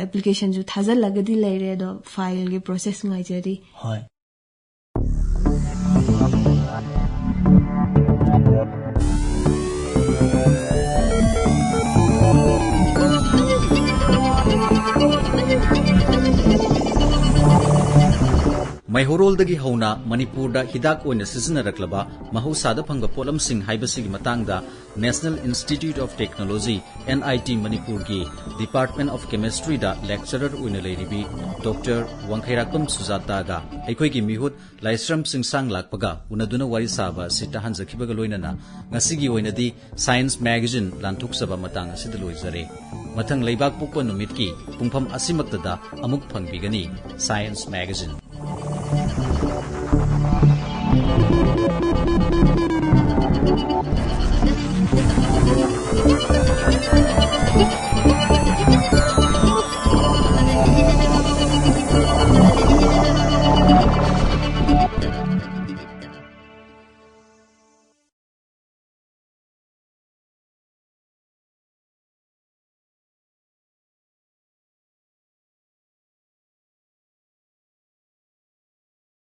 applicationꯁꯨ ꯊꯥꯖꯤꯜꯂꯒꯗꯤ ꯂꯩꯔꯦ꯫ ꯑꯗꯣ fileꯒꯤ process ꯉꯥꯏꯖꯔꯤ꯫ ꯍꯣꯏ꯫ ꯃꯩꯍꯧꯔꯣꯜꯗꯒꯤ ꯍꯧꯅ ꯃꯅꯤꯄꯨꯔꯗ ꯍꯤꯗꯥꯛ ꯑꯣꯏꯅ ꯁꯤꯖꯤꯟꯅꯔꯛꯂꯕ ꯃꯍꯧꯁꯥꯗ ꯐꯪꯕ ꯄꯣꯠꯂꯝꯁꯤꯡ ꯍꯥꯏꯕꯁꯤꯒꯤ ꯃꯇꯥꯡꯗ National Institute of Technology, N I T ꯃꯅꯤꯄꯨꯔꯒꯤ Department of Chemistryꯗ lecturer ꯑꯣꯏꯅ ꯂꯩꯔꯤꯕꯤ ꯗꯣꯛꯇꯔ ꯋꯥꯡꯈꯩꯔꯥꯛꯄꯝ ꯁꯨꯖꯥꯇꯥꯒ ꯑꯩꯈꯣꯏꯒꯤ ꯃꯤꯍꯨꯠ ꯂꯥꯏꯁ꯭ꯔꯝ ꯆꯤꯡꯁꯥꯡ ꯂꯥꯛꯄꯒ ꯎꯅꯗꯨꯅ ꯋꯥꯔꯤ ꯁꯥꯕ ꯑꯁꯤ ꯇꯥꯍꯟꯖꯈꯤꯕꯒ ꯂꯣꯏꯅꯅ ꯉꯁꯤꯒꯤ ꯑꯣꯏꯅꯗꯤ Science Magazine ꯂꯥꯟꯊꯣꯛꯆꯕ ꯃꯇꯥꯡ ꯑꯁꯤꯗ ꯂꯣꯏꯖꯔꯦ꯫ ꯃꯊꯪ ꯂꯩꯕꯥꯛ ꯄꯣꯛꯄ ꯅꯨꯃꯤꯠꯀꯤ ꯄꯨꯡꯐꯝ ꯑꯁꯤꯃꯛꯇꯗ ꯑꯃꯨꯛ ꯐꯪꯕꯤꯒꯅꯤ Science Magazine꯫